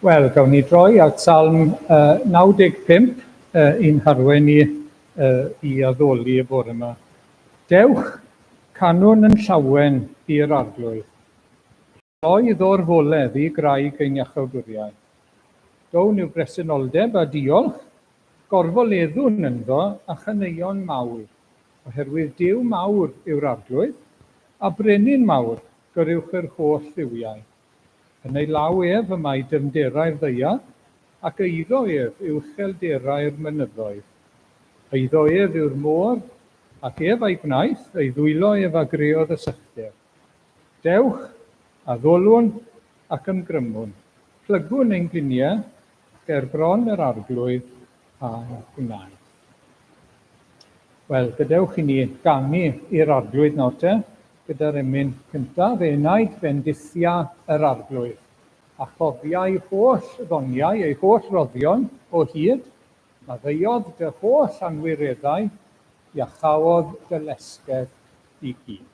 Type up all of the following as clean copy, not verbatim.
Wel, gawn ni droi at Salm uh, 95 uh, i'n harwain ni uh, i addoli y bore yma. Dewch, canwn yn llawen i'r arglwydd. Roedd o'r foledd i graig ein iachawdwriaeth. Down i'w bresenoldeb a diolch, gorfoleddwn ynddo a chaneuon mawl, oherwydd Duw mawr yw'r arglwydd, a brenin mawr goruwch yr holl dduwiau. Yn ei law ef y mae dyfnderau'r ddaear, ac eiddo ef yw uchelderau'r mynyddoedd. Eiddo ef yw'r môr, ac ef a'i gwnaeth, ei ddwylo ef a greodd y sychder. Dewch, addolwn, ac ymgrymwn, plygwn ein gliniau ger bron yr Arglwydd a'n gwnaeth. Wel, gadewch i ni ganu i'r Arglwydd nawr te, gyda'r emyn cyntaf, Enaid bendithia yr Arglwydd, a chofia ei holl ddoniau, ei holl roddion o hyd, maddeuodd dy holl anwireddau, iachaodd dy lesgedd i gyd.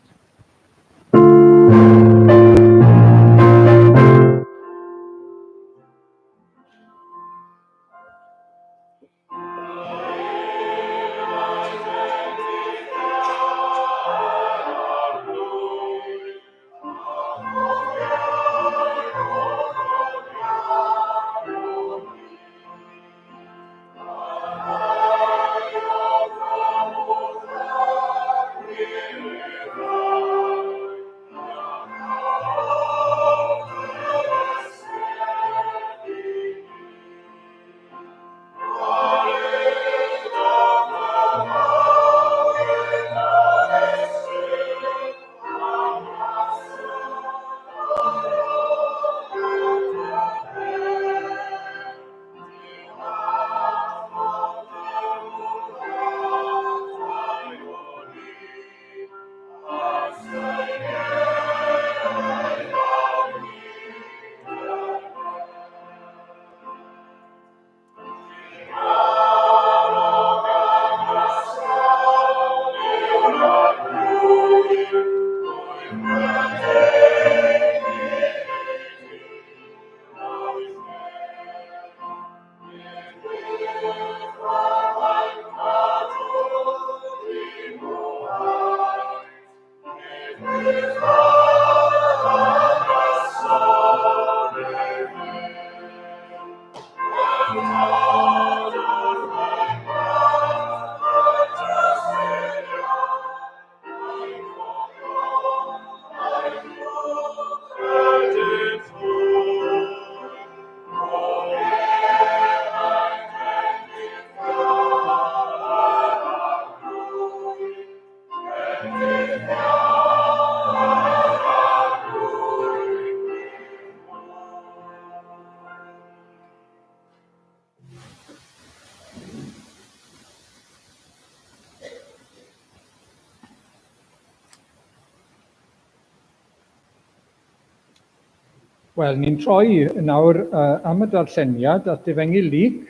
Wel, ni'n troi nawr uh, am y darlleniad at Efengyl Luc,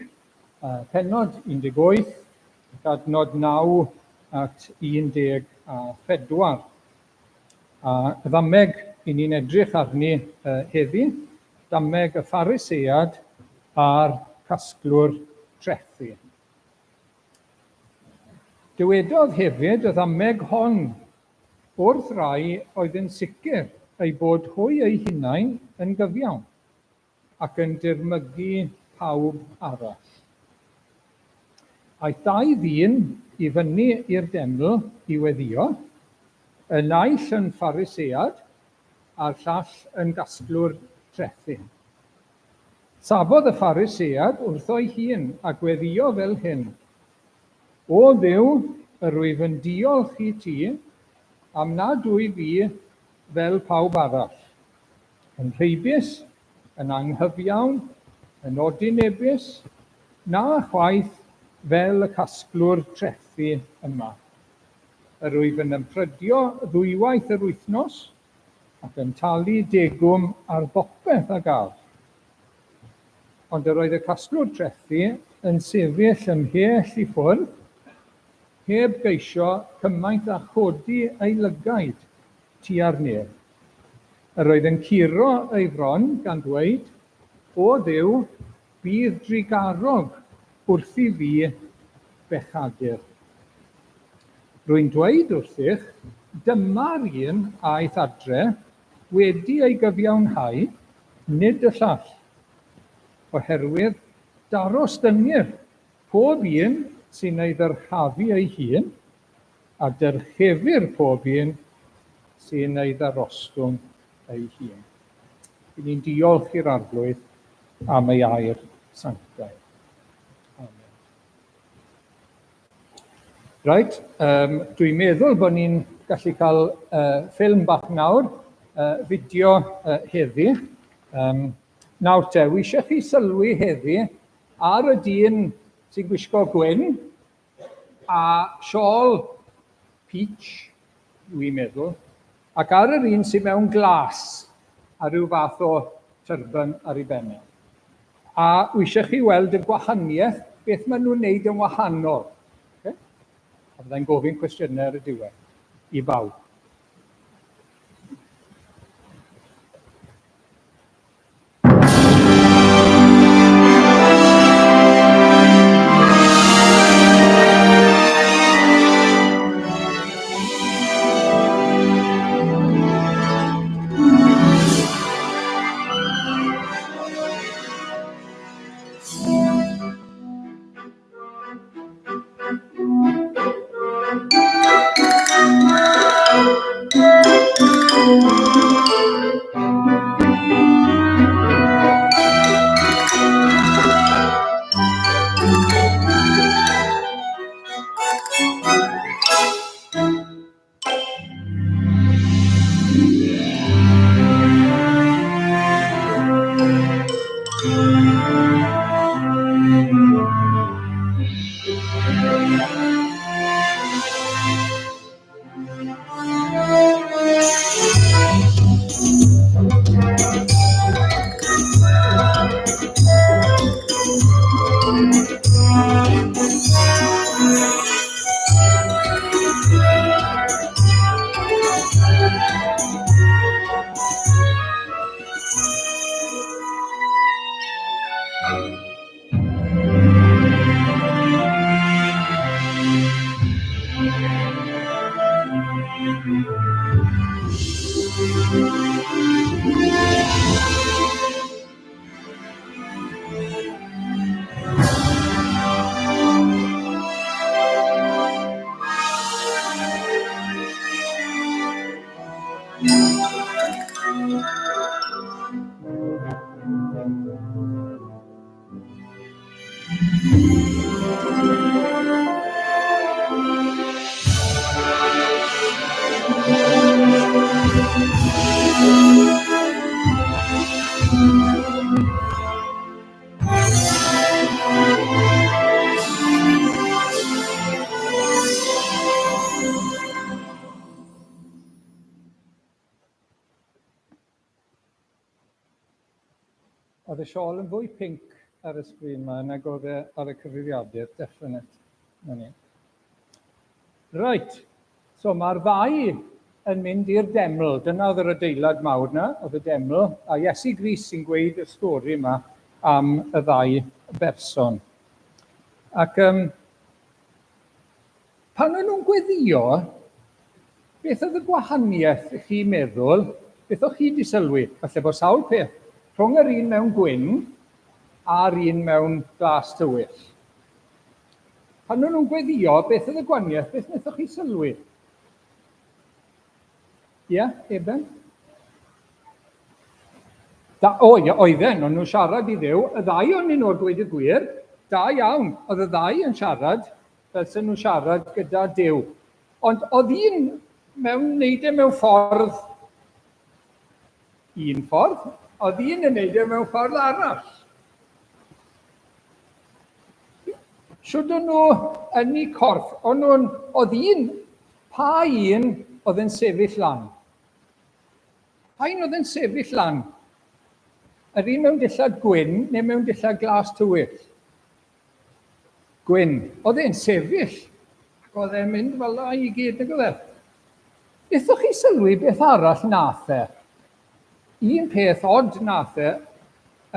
uh, pennod 18, ac adnod 9 at 14. A y ddameg i ni'n edrych arni uh, heddi, dameg y Pharisead a'r casglwr trethi. Dywedodd hefyd y ddameg hon wrth rai oedd yn sicr eu bod hwy eu hunain yn gyfiawn, ac yn dirmygu pawb arall. Aeth dau ddyn i fyny i'r deml i weddïo, y naill yn Pharisead a'r llall yn gasglwr trethi. Safodd y Pharisead wrtho'i hun a gweddïo fel hyn, O Dduw, yr wyf yn diolch i ti am nad wyf fi fel pawb arall, yn rheibus, yn anghyfiawn, yn odinebus, na chwaith fel y casglwr trethi yma. Yr wyf yn ymprydio ddwywaith yr wythnos, ac yn talu degwm ar bopeth a gaf. Ond yr oedd y casglwr trethi yn sefyll ymhell i ffwrdd, heb geisio cymaint â chodi ei lygaid tua'r nef. Yr oedd yn curo ei fron gan ddweud, O Dduw, bydd drugarog wrth i fi bechadur. Rwy'n dweud wrthych, dyma'r un aeth adre wedi ei gyfiawnhau, nid y llall. Oherwydd darostyngir pob un sy'n ei ddyrchafu ei hun, a dyrchefir pob un sy'n ei ddarostwng ei hun. Ry'n ni'n diolch i'r Arglwydd am ei air sanctaidd. Amen. Reit, um, dwi'n meddwl bod ni'n gallu cael uh, ffilm bach nawr, uh, fideo uh, heddi. Um, nawr te, wi eisiau chi sylwi heddi ar y dyn sy'n gwisgo gwyn a siôl peach, dwi'n meddwl, ac ar yr un sydd mewn glas a rhyw fath o turban ar ei ben e. A wi eisiau chi weld y gwahaniaeth, beth maen nhw'n neud yn wahanol. Okay? A byddai'n gofyn cwestiynau ar y diwedd i bawb. Oedd y siôl yn fwy pinc ar y sgrin ma nag oedd e ar y cyfrifiadur, definite. Na ni. Reit, so mae'r ddau yn mynd i'r deml. Dyna oedd yr adeilad mawr na, oedd y deml. A Iesu Grist sy'n gweud y stori yma am y ddau berson. Ac um, Pan o'n nhw'n gweddïo, beth oedd y gwahaniaeth i chi'n meddwl? Beth o'ch chi 'di sylwi? Falle bod sawl peth rhwng yr un mewn gwyn a'r un mewn glas tywyll. Pan o'n nhw'n gweddïo, beth oedd y gwahaniaeth? Beth wnaethoch chi sylwi? Ie, yeah, Eben? Da, o, ie, oedden, o'n nhw'n siarad i Dduw, y ddau o'n nhw, a dweud y gwir, da iawn, oedd y ddau yn siarad fel sy'n nhw'n siarad gyda Duw. Ond oedd un mewn wneud e mewn ffordd, un ffordd, oedd un yn wneud e mewn ffordd arall. Shwd o'n nhw yn eu corff? O'n nhw'n, oedd un, pa un oedd yn sefyll lan? Pa un oedd yn sefyll lan? Yr un mewn dillad gwyn neu mewn dillad glas tywyll? Gwyn. Oedd e'n sefyll ac oedd e'n mynd fel la i gyd, nag oedd e? Wnaethoch chi sylwi beth arall nath e? Un peth od nath e,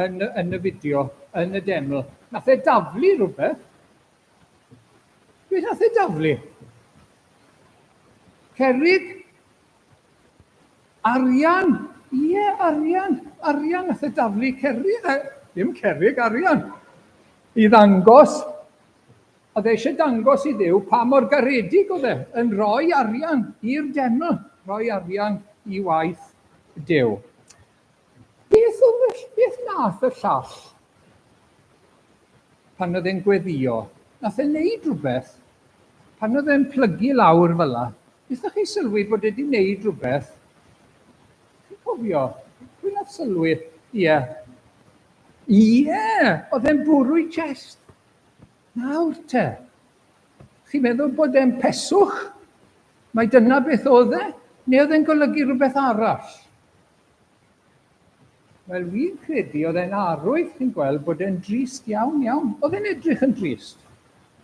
yn, yn y fideo, yn y deml? Nath e daflu rhywbeth. Beth nath e daflu? Cerrig? Arian? Ie, arian. Arian nath e daflu cerrig. Ddim cerrig, arian. I ddangos Oedd e eisiau dangos i Dduw pa mor garedig oedd e yn rhoi arian i'r deml, rhoi arian i waith Duw. Beth oedd y, beth nath y llall pan oedd e'n gweddio? Nath e wneud rhywbeth pan oedd e'n plygu lawr fel la. Wnaethoch chi sylwi bod e wedi wneud rhywbeth? Chi'n cofio? Pwy nath sylwi? Ie. Ie, oedd e'n bwrw i chest. Nawr te, chi'n meddwl bod e'n peswch? Mae dyna beth oedd e? Neu oedd e'n golygu rhywbeth arall? Wel, fi'n credu oedd e'n arwydd, chi'n gweld, bod e'n drist iawn, iawn. Oedd e'n edrych yn drist.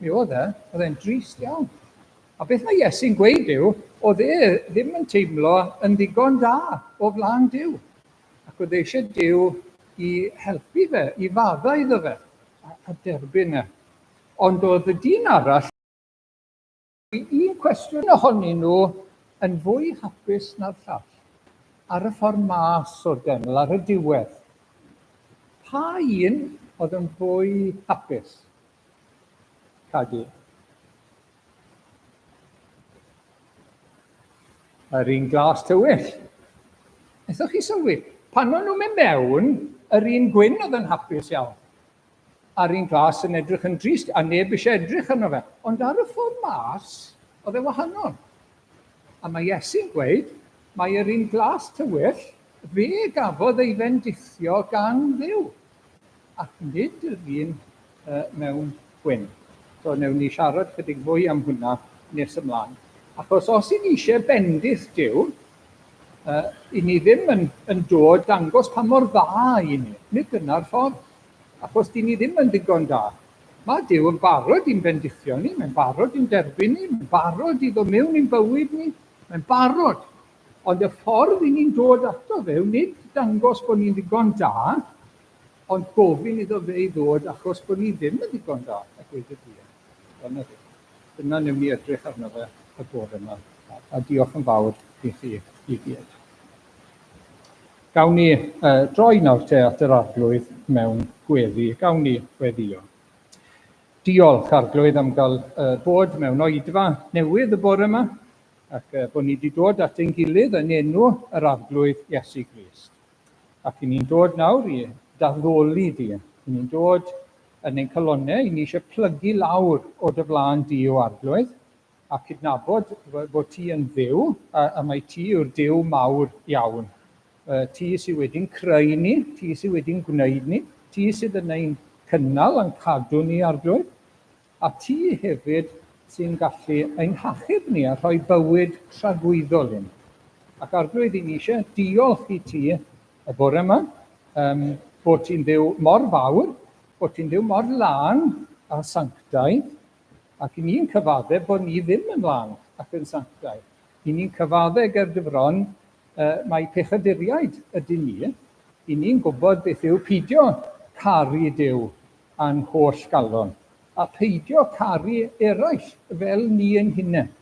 Mi oedd e, oedd e'n drist iawn. A beth mae Iesu'n gweud yw, oedd e ddim yn teimlo yn ddigon da o flaen Duw. Ac oedd e eisiau Duw i helpu fe, i faddau iddo fe, a, a derbyn e. Ond oedd y dyn arall, un cwestiwn ohonyn nhw yn fwy hapus na'r llall, ar y ffordd mas o'r deml, ar y diwedd. Pa un oedd yn fwy hapus? Cadi. Yr un glas tywyll. Wnaethoch chi sylwi, pan o'n nhw'n mynd mewn, yr un gwyn oedd yn hapus iawn. A'r un glas yn edrych yn drist, a neb eisiau edrych arno fe. Ond ar y ffordd mas, oedd e wahanol. A mae Iesu'n gweud, mae yr un glas tywyll, fe gafodd ei fendithio gan Dduw. Ac nid yr un mewn gwyn. So newn ni siarad chydig fwy am hwnna nes ymlaen. Achos os i ni eisiau bendith Duw, i ni ddim yn, yn dod dangos pa mor dda i ni. Nid dyna'r ffordd. Achos di ni ddim yn ddigon da. Mae Duw yn barod i'n bendithio ni, mae'n barod i'n derbyn ni, mae'n barod i ddod mewn i'n bywyd ni, mae'n barod. Ond y ffordd i ni'n dod ato fe yw nid dangos bod ni'n ddigon da, Ond gofyn iddo fe i ddod achos bod ni ddim yn ddigon da, a gweud y gwir. Dyna fi. Dyna newn ni edrych arno fe y bore yma. A diolch yn fawr i chi i gyd. Gawn ni uh, droi nawr te at yr Arglwydd mewn gweddi. Gawn ni weddio. Diolch, Arglwydd, am gael uh, bod mewn oedfa newydd y bore yma, ac uh, bod ni wedi dod at ein gilydd yn enw yr Arglwydd Iesu Grist. Ac i ni'n dod nawr i d'addoli di. I ni'n dod yn ein calonnau, i ni eisiau plygu lawr o dy flaen di o Arglwydd, a cydnabod bod ti yn Dduw, a, a mai ti yw'r Duw mawr iawn. Ti sydd wedi'n creu ni, ti sydd wedi'n gwneud ni, ti sydd yn ein cynnal a'n cadw ni, Arglwydd. A ti hefyd sy'n gallu ein hachub ni a rhoi bywyd tragwyddol i ni. Ac Arglwydd, i ni eisiau diolch i ti y bore yma, um, bod ti'n Dduw mor fawr, bod ti'n Dduw mor lân a sanctaidd, ac i ni'n cyfadde bod ni ddim yn lân ac yn sanctaidd. I ni'n cyfadde ger dy fron uh, mae pechaduriaid ydyn ni, i ni'n gwybod beth yw pidio caru Duw â'n holl galon, a pheidio caru eraill fel ni ein hunain.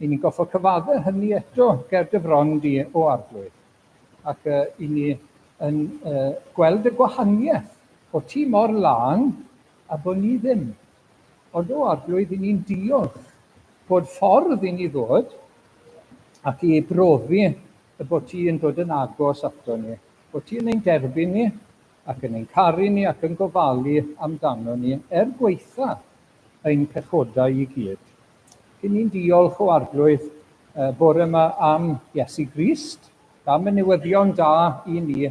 I ni'n goffo cyfadde hynny eto ger dy fron di, o Arglwydd. Ac uh, i ni yn uh, gweld y gwahaniaeth o ti mor lân a bod ni ddim. Ond o Arglwydd, i ni'n diolch bod ffordd i ni ddod ac i brofi y bod ti yn dod yn agos ato ni, bod ti yn ein derbyn ni ac yn ein caru ni ac yn gofalu amdano ni er gwaetha ein pechodau i gyd. Cyn ni'n diolch o Arglwydd bore yma am Iesu Grist, am y newyddion da i ni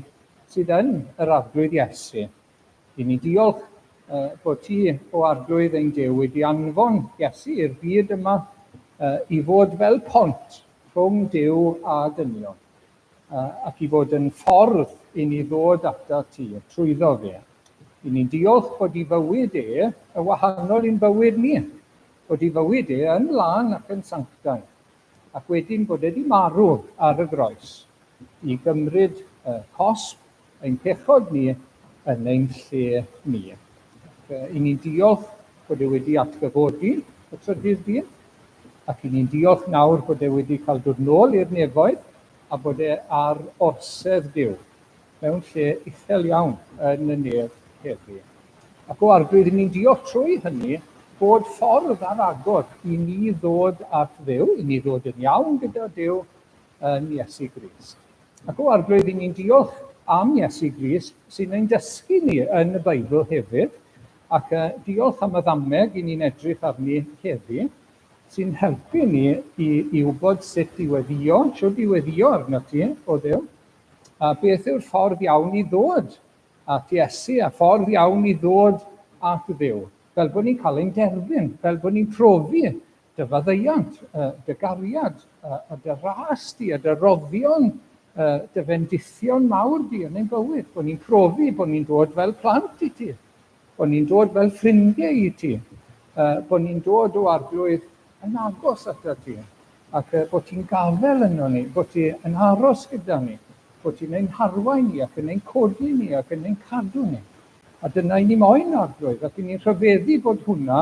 sydd yn yr Arglwydd Iesu. I ni diolch bod ti o Arglwydd ein Duw wedi anfon Iesu i'r byd yma i fod fel pont rhwng Duw a dynion. ac i fod yn ffordd i ni ddod atat ti trwyddo fe. I ni'n diolch bod i fywyd e y wahanol i'n bywyd ni, bod i fywyd e yn lân ac yn sanctaidd, ac wedyn bod e wedi marw ar y groes i gymryd y cosb ein pechod ni yn ein lle ni. Ac i ni'n diolch bod e wedi atgyfodi y trydydd dydd, ac i ni'n diolch nawr bod e wedi cael dod nôl i'r nefoedd a bod e ar orsedd Duw mewn lle uchel iawn yn y nef heddi. Ac o Arglwydd, i ni'n diolch trwy hynny bod ffordd ar agor i ni ddod at Dduw, i ni ddod yn iawn gyda Duw yn Iesu Grist. Ac o Arglwydd, i ni'n diolch am Iesu Grist sy'n ein dysgu ni yn y Beibl hefyd, ac diolch am y ddameg i ni'n edrych arni heddi, sy'n helpu ni i, i wybod sut i weddio, sut i weddio arno ti, o Dduw, a beth yw'r ffordd iawn i ddod at Iesu, a ffordd iawn i ddod at Dduw, fel bod ni'n cael ein derbyn, fel bod ni'n profi dy faddeuant, dy gariad, a dy ras di, a dy roddion, dy fendithion mawr di yn ein bywyd, bod ni'n profi bod ni'n dod fel plant i ti, bod ni'n dod fel ffrindiau i ti, bod ni'n dod o Arglwydd yn agos atat ti, ac bod ti'n gafael yno ni, bod ti yn aros gyda ni, bod ti'n ein harwain ni ac yn ein codi ni ac yn ein cadw ni. A dyna i ni moyn, Arglwydd, ac i ni'n rhyfeddu bod hwnna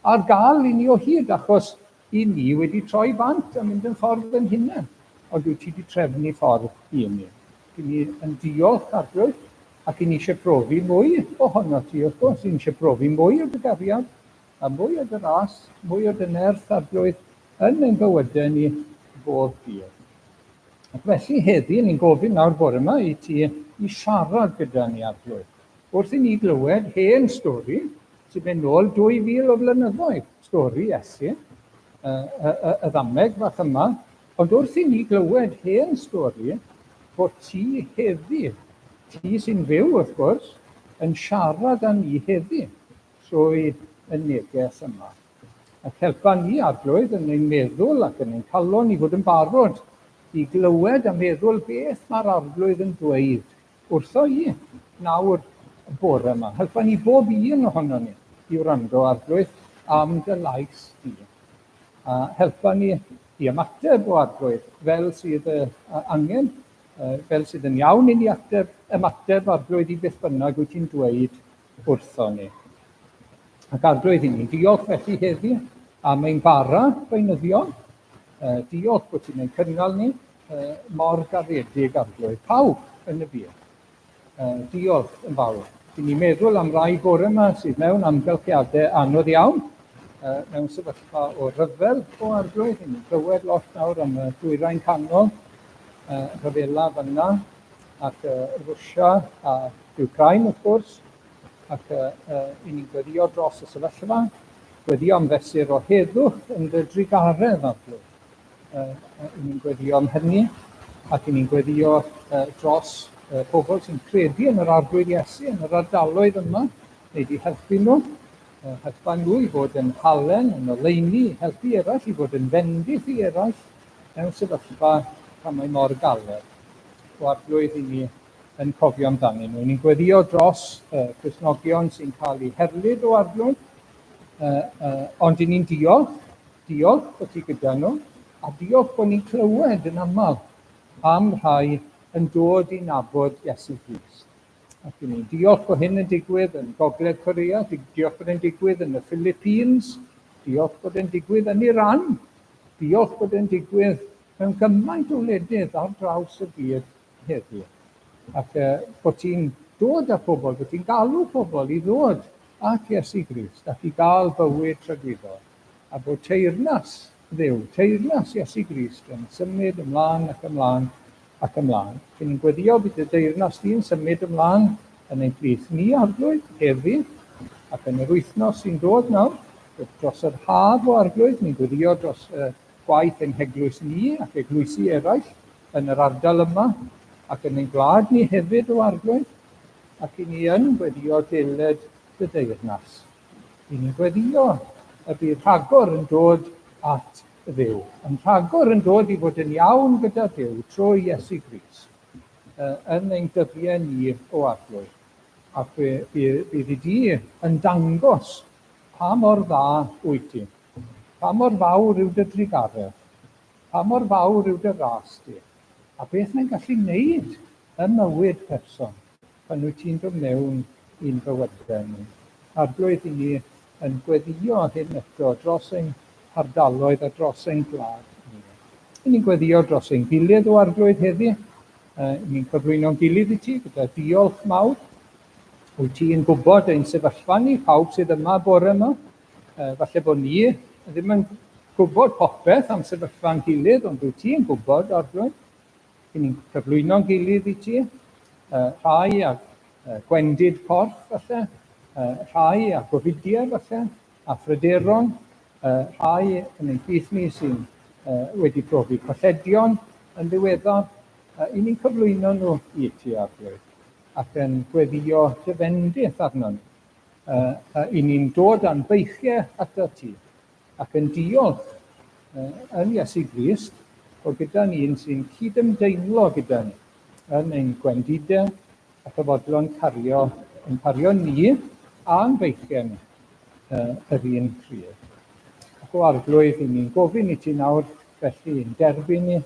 ar gael i ni o hyd, achos i ni wedi troi bant a mynd yn ffordd yn hunain, ond wyt ti wedi trefnu ffordd i ni. I ni yn diolch, Arglwydd, ac i ni eisiau profi mwy ohono ti, wrth gwrs, i ni eisiau profi mwy o dy gariad, a mwy o dy ras, mwy o dy nerth, Arglwydd, yn ein bywydau ni bob dydd. Ac felly heddi, ni'n gofyn nawr bore yma i ti i siarad gyda ni, Arglwydd. Wrth i ni glywed hen stori, sy'n mynd nôl 2,000 o flynyddoedd, stori Iesu, y, y, y, y ddameg fach yma, ond wrth i ni glywed hen stori, bod ti heddi, ti sy'n fyw wrth gwrs, yn siarad â ni heddi trwy y neges yma. Ac helpa ni, Arglwydd, yn ein meddwl ac yn ein calon i fod yn barod i glywed a meddwl beth mae'r Arglwydd yn dweud wrtho i nawr y bore yma. Helpa ni bob un ohono ni i wrando, Arglwydd, am dy lais di. A helpa ni i ymateb o Arglwydd fel sydd y angen, fel sydd yn iawn i ni ateb, ymateb Arglwydd i beth bynnag wyt ti'n dweud wrtho ni. Ac Arglwydd, i ni'n diolch felly heddi am ein bara beunyddiol. Diolch bod ti'n ein cynnal ni mor garedig, Arglwydd, pawb yn y byd. Diolch yn fawr. Dyn ni'n meddwl am rai bore yma sydd mewn amgylchiadau anodd iawn, mewn sefyllfa o ryfel o Arglwydd. Dyn ni'n clywed lot nawr am y dwyrain canol, rhyfela fyna, ac Rwsia a Ukraine wrth gwrs, ac i ni'n gweddio dros y sefyllfa, gweddio am fesur o heddwch yn dy drugaredd, Arglwydd. I ni'n gweddio am hynny, ac i ni'n gweddio dros pobl sy'n credu yn yr Arglwydd Iesu yn yr ardaloedd yma, neu di helpu nhw, helpa nhw i fod yn halen, yn oleuni, helpu eraill i fod yn fendith i eraill mewn sefyllfa pan mae mor galed. O Arglwydd, i ni yn cofio amdanyn nhw. Ni'n gweddio dros Cristnogion sy'n cael eu herlid o Arglwydd, ond i ni'n diolch Diolch bod ti gyda nhw, a diolch bod ni'n clywed yn aml am rhai yn dod i nabod Iesu Grist. Ac i ni'n diolch bod hyn yn digwydd yn Gogledd Korea, diolch bod e'n digwydd yn y Philippines, diolch bod e'n digwydd yn Iran, diolch bod e'n digwydd mewn gymaint o wledydd ar draws y byd heddiw. Ac bod ti'n dod â pobl, bod ti'n galw pobl i ddod at Iesu Grist ac i gael bywyd tragwyddol. a bod teyrnas Dduw, teyrnas Iesu Grist yn symud ymlaen ac ymlaen ac ymlaen. Dyn ni'n gweddio bydd y deyrnas di'n symud ymlaen yn ein plith ni, Arglwydd, heddi, ac yn yr wythnos sy'n dod nawr, dros yr haf o Arglwydd, ni'n gweddio dros y gwaith ein heglwys ni ac eglwysi eraill yn yr ardal yma ac yn ein gwlad ni hefyd o Arglwydd, ac i ni yn gweddio deled dy deyrnas. Ry'n ni'n gweddïo y bydd rhagor yn dod at Dduw, yn rhagor yn dod i fod yn iawn gyda Duw trwy Iesu Grist, yn ein dyddiau ni o Arglwydd. Ac bydd i di yn dangos pa mor dda wyt ti, pa mor fawr yw dy drugaredd, pa mor fawr yw dy ras di, a beth mae'n gallu wneud ym mywyd person pan wyt ti'n dod mewn i'n bywydau ni. Arglwydd, i ni yn gweddio hyn eto dros ein hardaloedd a dros ein gwlad ni. I ni'n gweddio dros ein gilydd o Arglwydd heddi. I ni'n cyflwyno'n gilydd i ti gyda diolch mawr. Wyt ti'n gwybod ein sefyllfa ni, pawb sydd yma bore yma. Falle bod ni ddim yn gwybod popeth am sefyllfa'n gilydd, ond wyt ti'n gwybod, Arglwydd. I ni'n cyflwyno'n gilydd i ti, rhai ag gwendid corff falle, rhai â gofidiau falle, a phryderon, rhai yn ein plith ni sy'n wedi profi colledion yn ddiweddar, i ni'n cyflwyno nhw i ti, Arglwydd, ac yn gweddio dy fendith arno ni. I ni'n dod â'n beichiau atat ti, ac yn diolch yn Iesu Grist bod gyda ni un sy'n cydymdeimlo gyda ni yn ein gwendidau ac y fodlon cario, yn cario ni a'n beichiau ni yr un pryd. Ac o Arglwydd, i ni'n gofyn i ti nawr, felly i'n derbyn ni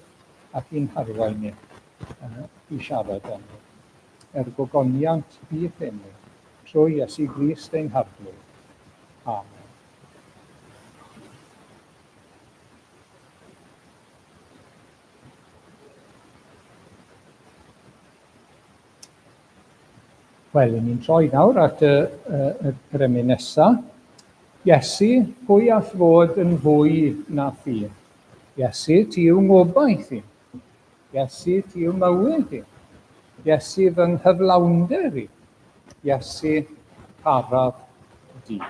ac i'n harwain ni i siarad â ni. Er gogoniant i'th enw, trwy Iesu Grist ein Harglwydd. Amen. Wel, i ni'n troi nawr at y, y, y, yr emyn nesaf. Iesu, pwy all fod yn fwy na thi? Iesu, ti yw ngobaith i. Iesu, ti yw mywyd i. Iesu, fy nghyflawnder i. Iesu, caraf di.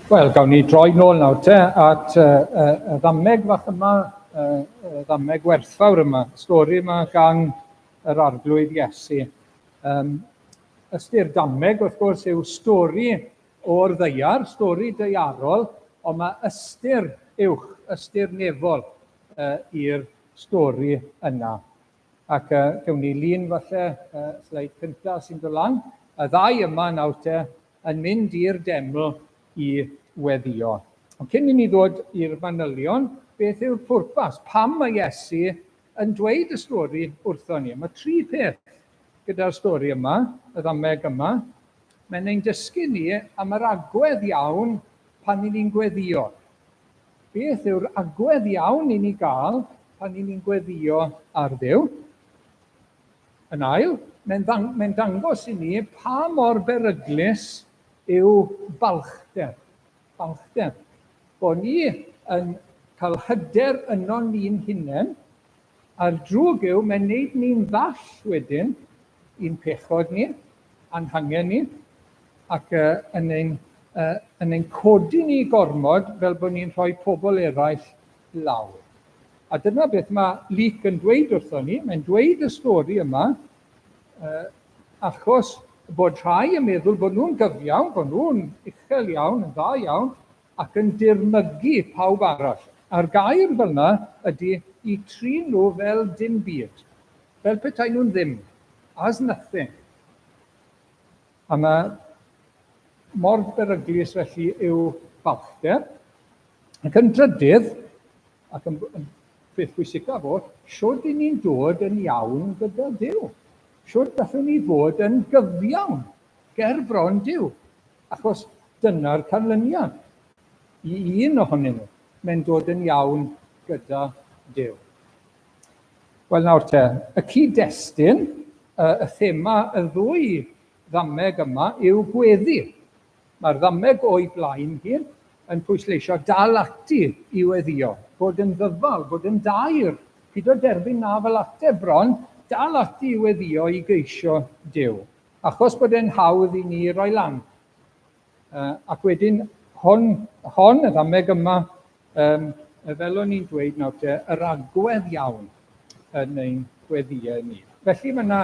Wel, gawn ni droi nôl nawr te at y ddameg fach yma, y ddameg werthfawr yma, stori yma gan yr Arglwydd Iesu. Um, ystyr dameg, wrth gwrs, yw stori o'r ddaear, stori daearol, ond mae ystyr uwch, ystyr nefol. uh, i'r stori yna. Ac uh, gewn ni lun falle, sleid cyntaf sy'n dod lan. Y ddau yma nawr te yn mynd i'r deml i weddio. Ond cyn i ni ddod i'r manylion, beth yw'r pwrpas? Pam mae Iesu yn dweud y stori wrthon ni? Mae tri peth gyda'r stori yma, y ddameg yma. Mae'n ein dysgu ni am yr agwedd iawn pan i ni'n gweddio. Beth yw'r agwedd iawn i ni gael pan i ni'n gweddio ar Dduw? Yn ail, mae'n ddang mae dangos i ni pa mor beryglus yw balchder. Balchder. Bod ni yn cael hyder yno ni'n hunain, a'r drwg yw mae'n neud ni'n ddall wedyn i'n pechod ni, a'n hangen ni, ac uh, yn, ein, uh, yn ein codi ni gormod fel bod ni'n rhoi pobl eraill lawr. A dyna beth mae Luc yn dweud wrthon ni. Mae'n dweud y stori yma uh, achos bod rhai yn meddwl bod nhw'n gyfiawn, bod nhw'n uchel iawn, yn dda iawn, ac yn dirmygu pawb arall. A'r gair fel yna ydy i trin nhw fel dim byd, fel petai nhw'n ddim, as nothing. A mae mor beryglus felly yw balchder. Ac yn drydydd, ac yn, yn beth pwysicaf oll, shwd i ni'n dod yn iawn gyda Duw? Shwd gallwn ni fod yn gyfiawn ger bron Duw? Achos dyna'r canlyniad i un ohonyn nhw. Mae'n dod yn iawn gyda Duw. Wel nawr te, y cyd-destun, y thema y ddwy ddameg yma yw gweddi. Mae'r ddameg o'i blaen hi yn pwysleisio dal ati i weddïo, bod yn ddyfal, bod yn daer, pido derbyn na fel ateb bron, dal ati i weddïo i geisio Duw. Achos bod e'n hawdd i ni roi lan. Ac wedyn hon, hon y ddameg yma, um, fel o'n i'n dweud nawr te, yr agwedd iawn yn ein gweddïau ni. Felly mae yna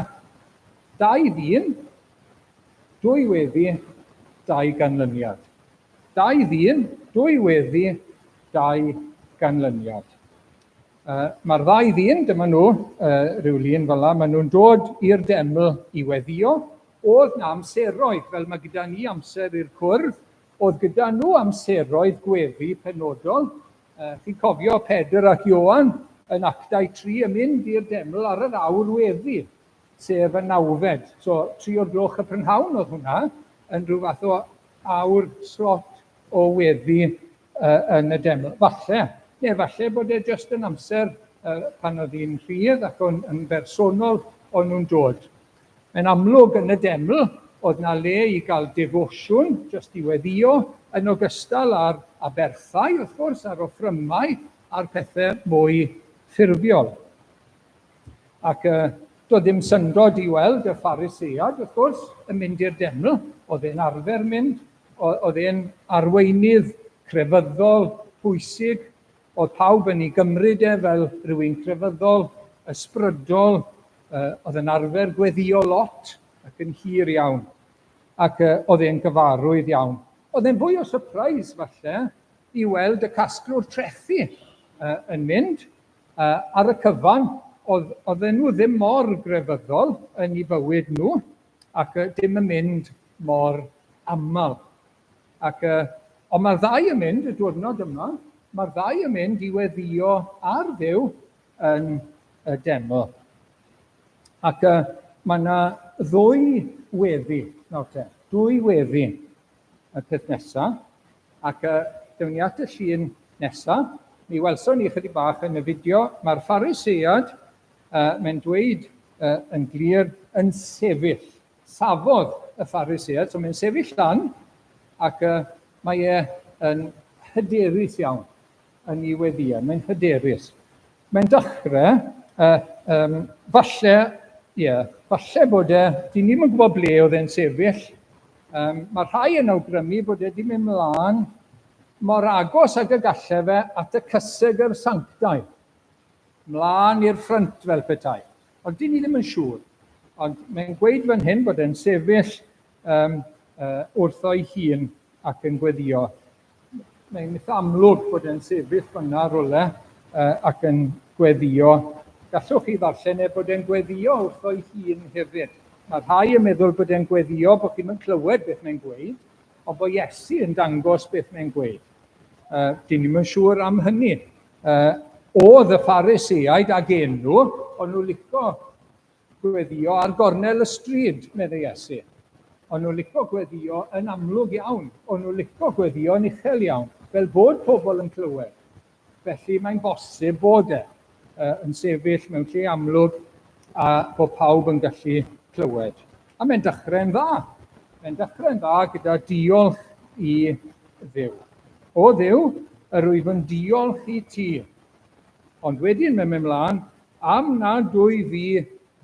dau ddyn, dwy weddi, dau ganlyniad. Dau ddyn, dwy weddi, dau ganlyniad. Mae'r ddau ddyn, dyma nhw, rhyw lun fel 'na, maen nhw'n dod i'r deml i weddïo. Oedd 'na amseroedd, fel mae gyda ni amser i'r cwrdd, oedd gyda nhw amseroedd gweddi penodol. Chi'n cofio Pedr ac Ioan yn Actau 3 yn mynd i'r deml ar yr awr weddi, sef y nawfed. So, 3 o'r gloch y prynhawn oedd hwnna, yn rhyw fath o awr slot o weddi yn y deml. Falle, neu falle bod e jyst yn amser pan oedd hi'n rhydd ac o'n, yn bersonol o'n nhw'n dod. Mae'n amlwg yn y deml oedd na le i gael defosiwn, jyst i weddio, yn ogystal â'r aberthau, wrth gwrs, a'r offrymau a'r pethau mwy ffurfiol. Ac uh, doedd ddim syndod i weld y Pharisead, wrth gwrs, yn mynd i'r deml. Oedd e'n arfer mynd, Oedd e'n arweinydd crefyddol pwysig, oedd pawb yn ei gymryd e fel rhywun crefyddol, ysbrydol, oedd yn arfer gweddio lot ac yn hir iawn, ac oedd e'n gyfarwydd iawn. Oedd e'n fwy o surprise falle i weld y casglwr trethi yn mynd. Ar y cyfan, oedd, oedden nhw ddim mor grefyddol yn eu bywyd nhw, ac dim yn mynd mor aml. Ac, uh, ond mae'r ddau yn mynd, y diwrnod yma, mae'r ddau yn mynd i weddio ar Dduw yn y deml. Ac uh, mae yna ddwy weddi, nawr te, dwy weddi y peth nesaf. Ac uh, dewn ni at y llun nesaf. Mi welson ni chydig bach yn y fideo, mae'r Pharisead, uh, mae'n dweud uh, yn glir, yn sefyll. Safodd y Pharisead, so mae'n sefyll lan ac uh, mae e yn hyderus iawn yn ei weddïau, mae'n hyderus. Mae'n dechrau, uh, um, falle, ie, yeah, falle bod e, dyn ni'm yn gwybod ble oedd e'n sefyll. Um, mae rhai yn awgrymu bod e wedi mynd mlaen mor agos ag y gallai fe at y cysegr sanctaidd. Mlaen i'r ffrynt fel petai. Ond dyn ni ddim yn siŵr. Ond mae'n gweud fan hyn bod e'n sefyll um, wrtho'i hun ac yn gweddio. Mae'n eitha amlwg bod e'n sefyll fanna rwle ac yn gweddio. Gallwch chi ddarllen e bod e'n gweddio wrtho'i hun hefyd. Mae rhai yn meddwl bod e'n gweddio bod chi'n mynd clywed beth mae'n gweud, ond bod Iesu yn dangos beth mae'n gweud. Dyn ni'm yn siŵr am hynny. Oedd y Phariseaid ag enw, ond nhw lico gweddio ar gornel y stryd, meddai Iesu. O'n nhw lico gweddio yn amlwg iawn, o'n nhw lico gweddio yn uchel iawn, fel bod pobl yn clywed. Felly mae'n bosib bod e yn sefyll mewn lle amlwg a bod pawb yn gallu clywed. A mae'n dechrau'n dda. Mae'n dechrau'n dda gyda diolch i Dduw. O Dduw, yr wyf yn diolch i ti. Ond wedyn mae'n mynd mlaen, am nad wyf fi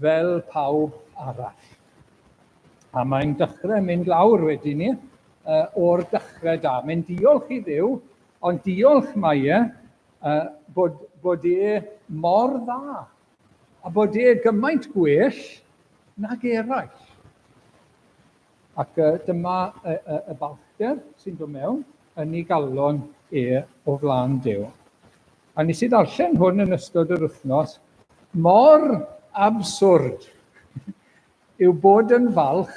fel pawb arall. A mae'n dechrau mynd lawr wedyn ni o'r dechrau da. Mae'n diolch i Dduw, ond diolch mae e bod, bod e mor dda a bod e gymaint gwell nag eraill. Ac dyma y, y, y balchder sy'n dod mewn yn ei galon e o flaen Duw. A nes i ddarllen hwn yn ystod yr wythnos, mor absurd yw bod yn falch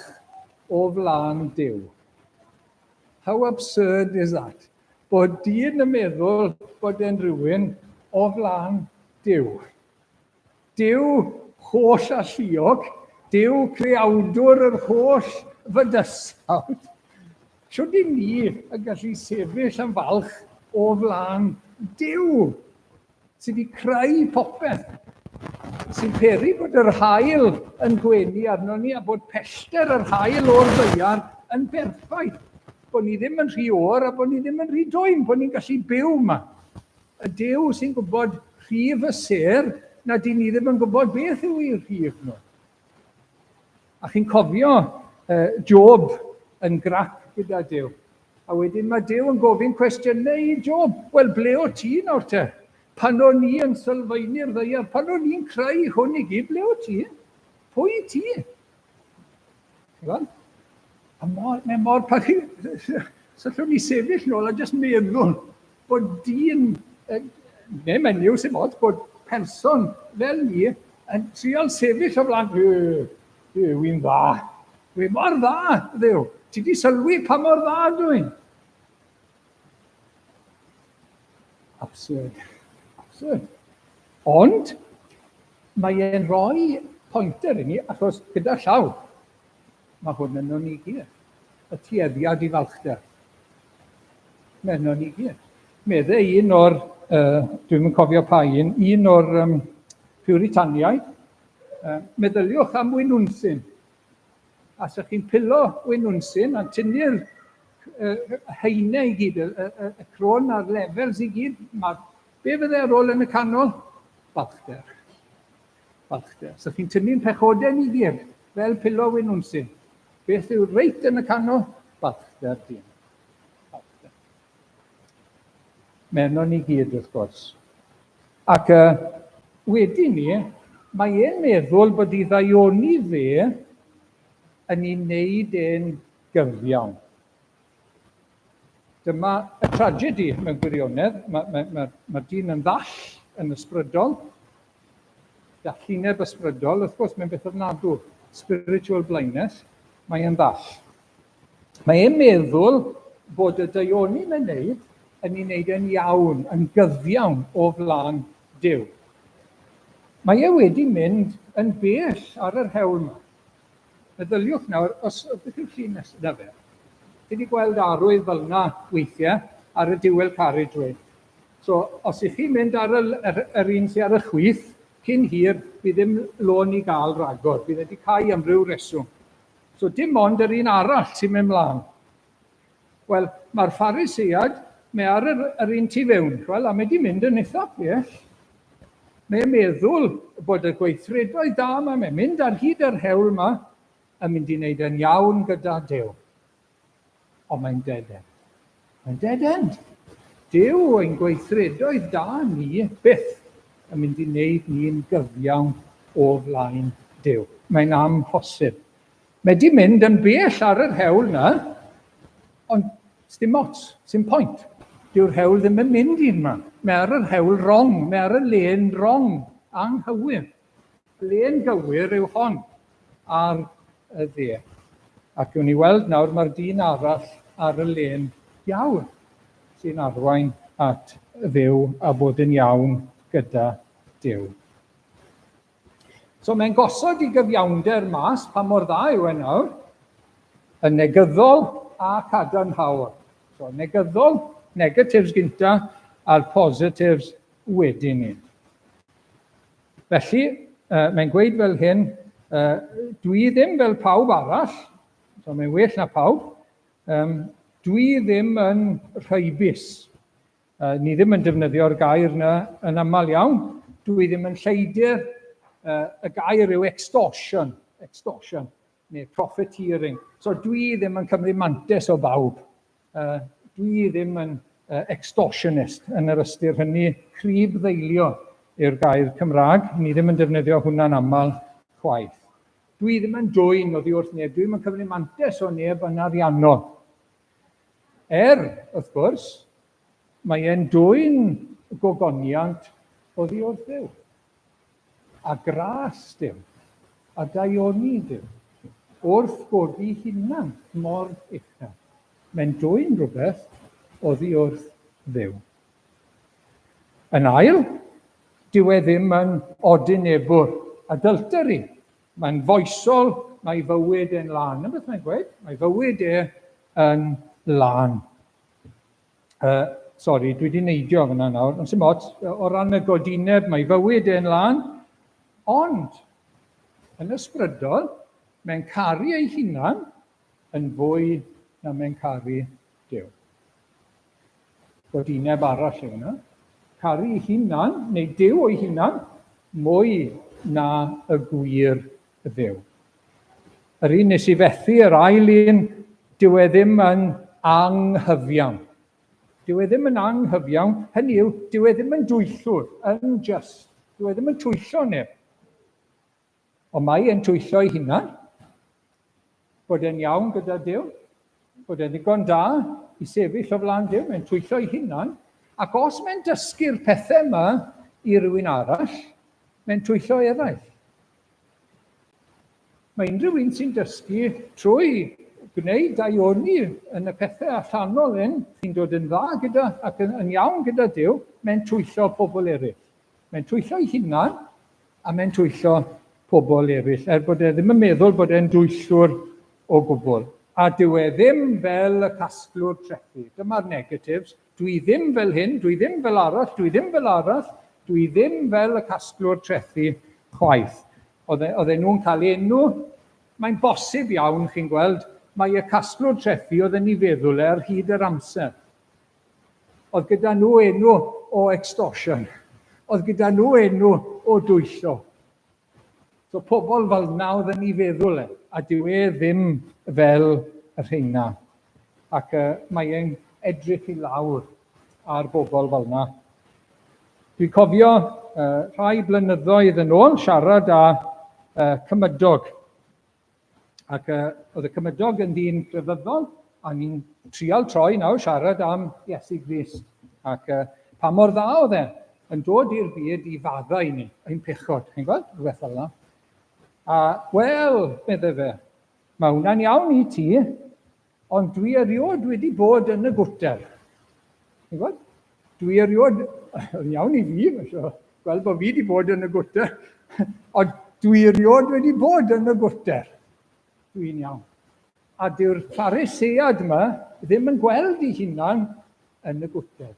o flaen Duw. How absurd is that? Bod dyn yn meddwl bod e'n rhywun o flaen Duw. Duw holl alluog, Duw creawdwr yr holl fydysawd. Shwt i ni yn gallu sefyll yn falch o flaen Duw sydd wedi creu popeth, sy'n peri bod yr haul yn gwenu arno ni a bod pellter yr haul o'r ddaear yn berffaith, bod ni ddim yn rhy oer a bod ni ddim yn rhy dwym, bod ni'n gallu byw yma. Y Duw sy'n gwybod rhif y sêr, na dyn ni ddim yn gwybod beth yw eu rhif nhw. A chi'n cofio uh, Job yn grac gyda Duw. A wedyn mae Duw yn gofyn cwestiynau i Job. Wel, ble o ti nawr te? Pan o'n i yn sylfaenu'r ddaear, pan o'n i'n creu hwn i gyd, ble o ti? Pwy ti? Chibod? A mor, mae mor, pan chi, sallwn ni sefyll nôl a jyst meddwl bod dyn, neu menyw sy'n ots, bod person fel ni yn trial sefyll o flaen, wy'n dda, dwi mor dda, Dduw, ti di sylwi pa mor dda dwi'n. Absurd. Absurd. Ond, mae e'n rhoi pointer i ni, achos gyda llaw, mae hwn yno ni gyd. Y tueddiad i falchder. Mae yno ni gyd. Medde un o'r, uh, dwi'n yn cofio pa un, un o'r um, Puritaniaid, uh, meddyliwch am winwnsyn. A sa chi'n pilo winwnsyn a tynnu'r uh, haenau i gyd, y, y, y crôn a'r lefels i gyd, mae, be fydde ar ôl yn y canol? Balchder. Balchder. Sa chi'n tynnu'n pechodau ni gyd, fel pilo winwnsyn. Beth yw reit yn y canol? Balchder dyn. Balchder. Mae yno ni gyd, wrth gwrs. Ac uh, wedi ni, mae e'n meddwl bod i ddaioni fe yn ei wneud e'n gyfiawn. Dyma y tragedy mewn gwirionedd. Mae, mae, mae, mae dyn yn ddall yn ysbrydol. Dallineb ysbrydol, wrth gwrs, mae'n beth ofnadw. Spiritual blindness, mae e'n ddall. Mae e'n meddwl bod y daioni mae'n neud yn ei wneud e'n iawn, yn gyfiawn o flaen Duw. Mae e wedi mynd yn bell ar yr hewl yma. Meddyliwch nawr, os, beth yw'r llun nesaf? Na fe. Chi wedi gweld arwydd fel yna weithiau ar y dual carriageway. So, os ych chi'n mynd ar y, yr, yr un sydd ar y chwith, cyn hir, bydd ddim lôn i gael ragor. Bydd wedi cau am ryw reswm. So dim ond yr un arall sy'n mynd mlaen. Wel, mae'r Pharisead, mae ar yr, yr un tu fewn, wel, a mae wedi mynd yn eitha bell. Mae'n meddwl bod y gweithredoedd da yma, mae'n mynd ar hyd yr hewl yma, yn mynd i wneud yn iawn gyda Duw. Ond mae'n dead end. Mae'n dead end. Dyw ein gweithredoedd da ni byth yn mynd i wneud ni'n gyfiawn o flaen Duw. Mae'n amhosib. Mae di mynd yn bell ar yr hewl na, ond dim ots, sim point. Dyw'r hewl ddim yn mynd un man. Mae ar yr hewl wrong, mae ar y lên wrong, anghywir. Y lên gywir yw hon ar y dde. Ac gewn ni weld nawr mae'r dyn arall ar y lên iawn sy'n arwain at Dduw a bod yn iawn gyda Duw. So mae'n gosod i gyfiawnder mas pa mor dda yw e nawr, yn negyddol a cadarnhaol. So negyddol, negatives gynta, a'r positives wedyn ni. Felly, uh, mae'n gweud fel hyn, uh, dwi ddim fel pawb arall, so mae'n well na pawb, um, dwi ddim yn rhaibus. Ni ddim yn defnyddio'r gair yna yn aml iawn. Dwi ddim yn lleidr. Y gair yw extortion, extortion, neu profiteering. So dwi ddim yn cymryd mantes o bawb. Dwi ddim yn extortionist yn yr ystyr hynny. Crib ddeilio yw'r gair Cymraeg. Ni ddim yn defnyddio hwnna'n aml chwaith. Dwi ddim yn dwyn oddi wrth neb. Dwi ddim yn cymryd mantes o neb yn ariannol. Er, wrth gwrs, mae e'n dwyn gogoniant oddi wrth Dduw, a gras Duw, a daioni Duw, wrth godi hunan mor uchel. Mae'n dwyn rhywbeth oddi wrth Dduw. Yn ail, dyw e ddim yn odinebwr, adultery. Mae'n foesol, mae fywyd e'n lân. Dyna beth mae'n gweud, mae fywyd e yn lân. Uh, sorry, dwi wedi neidio fyna nawr. Ond sy'n ots, o ran y godineb, mae fywyd e'n lân. Ond, yn ysbrydol, mae'n caru ei hunan yn fwy na mae'n caru Duw. Godineb arall yw hwnna. Caru ei hunan, neu Duw o'i hunan, mwy na y gwir Dduw. Yr un nes i fethu, yr ail un, dyw e ddim yn anghyfiawn. Dyw e ddim yn anghyfiawn, hynny yw, dyw e ddim yn dwyllwr, unjust. Dyw e ddim yn twyllo neb. Ond mae e'n twyllo ei hunan, bod e'n iawn gyda Duw, bod e'n ddigon da i sefyll o flaen Duw, mae'n twyllo ei hunan, ac os mae'n dysgu'r pethau yma i rywun arall, mae'n twyllo eraill. Mae unrhyw un sy'n dysgu trwy gwneud daioni yn y pethau allanol hyn, sy'n dod yn dda gyda ac yn, yn iawn gyda Duw, mae'n twyllo pobl eraill. Mae'n twyllo ei hunan a mae'n twyllo pobl eraill, er bod e ddim yn meddwl bod e'n dwyllwr o gwbl. A dyw e ddim fel y casglwr trethi. Dyma'r negatives. Dwi ddim fel hyn, dwi ddim fel arall, dwi ddim fel arall, dwi ddim fel y casglwr trethi chwaith. Oedd e, oedd e nhw'n cael enw, mae'n bosib iawn, chi'n gweld, mae y casglwr trethi oedd yn ei feddwl e ar hyd yr amser. Oedd gyda nhw enw o extortion. Oedd gyda nhw enw o dwyllo. So pobl fel na oedd yn ei feddwl e, a dyw e ddim fel y rheina. Ac uh, mae e'n edrych i lawr ar bobl fel na. Dwi'n cofio uh, rhai blynyddoedd yn ôl siarad â uh, cymydog Ac uh, oedd y cymydog yn ddyn crefyddol, a ni'n trial troi nawr siarad am Iesu Grist. Ac uh, pa mor dda oedd e yn dod i'r byd i faddau ni, ein pechod. Chi'n gweld? Rhywbeth fel yna. A, wel, meddai fe, mae hwnna'n iawn i ti, Ond dwi erioed wedi bod yn y gwter. Ti'n gweld? Dwi erioed, yn iawn i fi, so, gweld bod fi wedi bod yn y gwter, ond dwi erioed wedi bod yn y gwter. Dwi'n iawn. A dyw'r Pharisead yma ddim yn gweld ei hunan yn y gwter.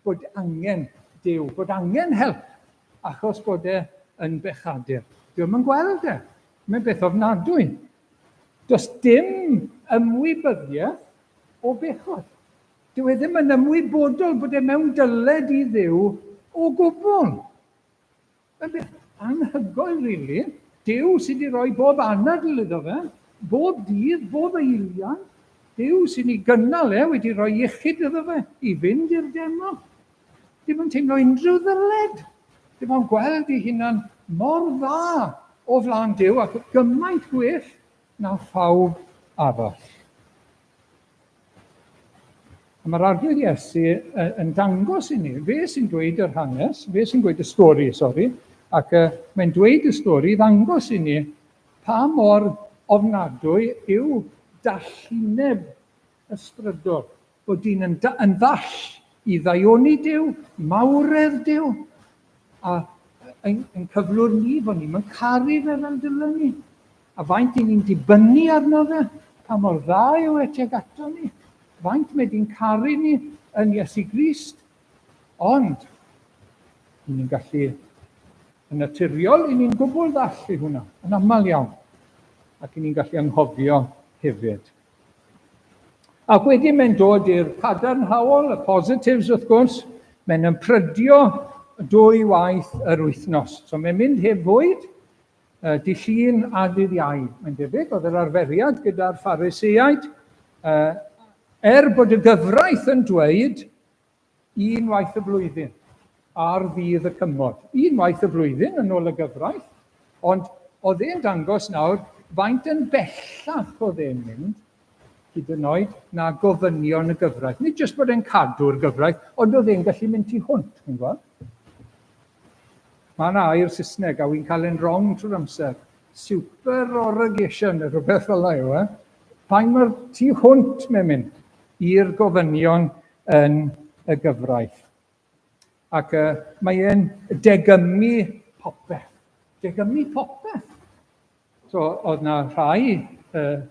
Bod angen Duw, bod angen help, achos bod e yn bechadur. Dyw'n yn gweld e. Mae'n beth ofnadwy. Does dim ymwybyddiaeth o bechod. Dyw e ddim yn ymwybodol bod e mewn dyled i Dduw o gwbl. Mae'n beth anhygoel, really. Duw sydd wedi rhoi bob anadl iddo fe, bob dydd, bob eiliad. Duw sy'n ei gynnal e wedi rhoi iechyd iddo fe i fynd i'r deml. Dim yn teimlo unrhyw ddyled. Dim ond gweld ei hunan mor dda o flaen Duw ac gymaint gwell na phawb arall. A mae'r Arglwydd Iesu yn dangos i ni, fe sy'n dweud yr hanes, fe sy'n dweud y stori, sori, ac uh, mae'n dweud y stori i ddangos i ni pa mor ofnadwy yw dallineb ysbrydol, bod dyn yn, yn ddall i ddaioni Duw, mawredd Duw, a yn, yn cyflwr ni fod ni'n caru fe fel dylen ni. A faint i ni'n dibynnu arno fe, pa mor dda yw e tuag ato ni, faint mae di'n caru ni yn Iesu Grist. Ond, i ni'n gallu, yn naturiol, i ni'n gwbl ddall i hwnna, yn aml iawn. Ac i ni'n gallu anghofio hefyd. Ac wedyn mae'n dod i'r cadarnhaol, y positives wrth gwrs, mae'n ymprydio dwy waith yr wythnos. So mae'n mynd heb fwyd, dydd Llun a dydd Iau. Mae'n debyg, oedd yr arferiad gyda'r Phariseaid, er bod y gyfraith yn dweud un waith y flwyddyn ar ddydd y cymod. Un waith y flwyddyn yn ôl y gyfraith, ond oedd e'n dangos nawr faint yn bellach oedd e'n mynd, hyd yn oed, na gofynion y gyfraith. Nid jyst bod e'n cadw'r gyfraith, ond oedd e'n gallu mynd tu hwnt, chi'n gweld? Mae yna air Saesneg a wy'n cael e'n wrong trwy'r amser. Supererogation neu rhywbeth fel yna yw e. Faint mor tu hwnt mae'n mynd i'r gofynion yn y gyfraith. Ac uh, mae e'n degymu popeth. Degymu popeth. So, oedd na rhai uh,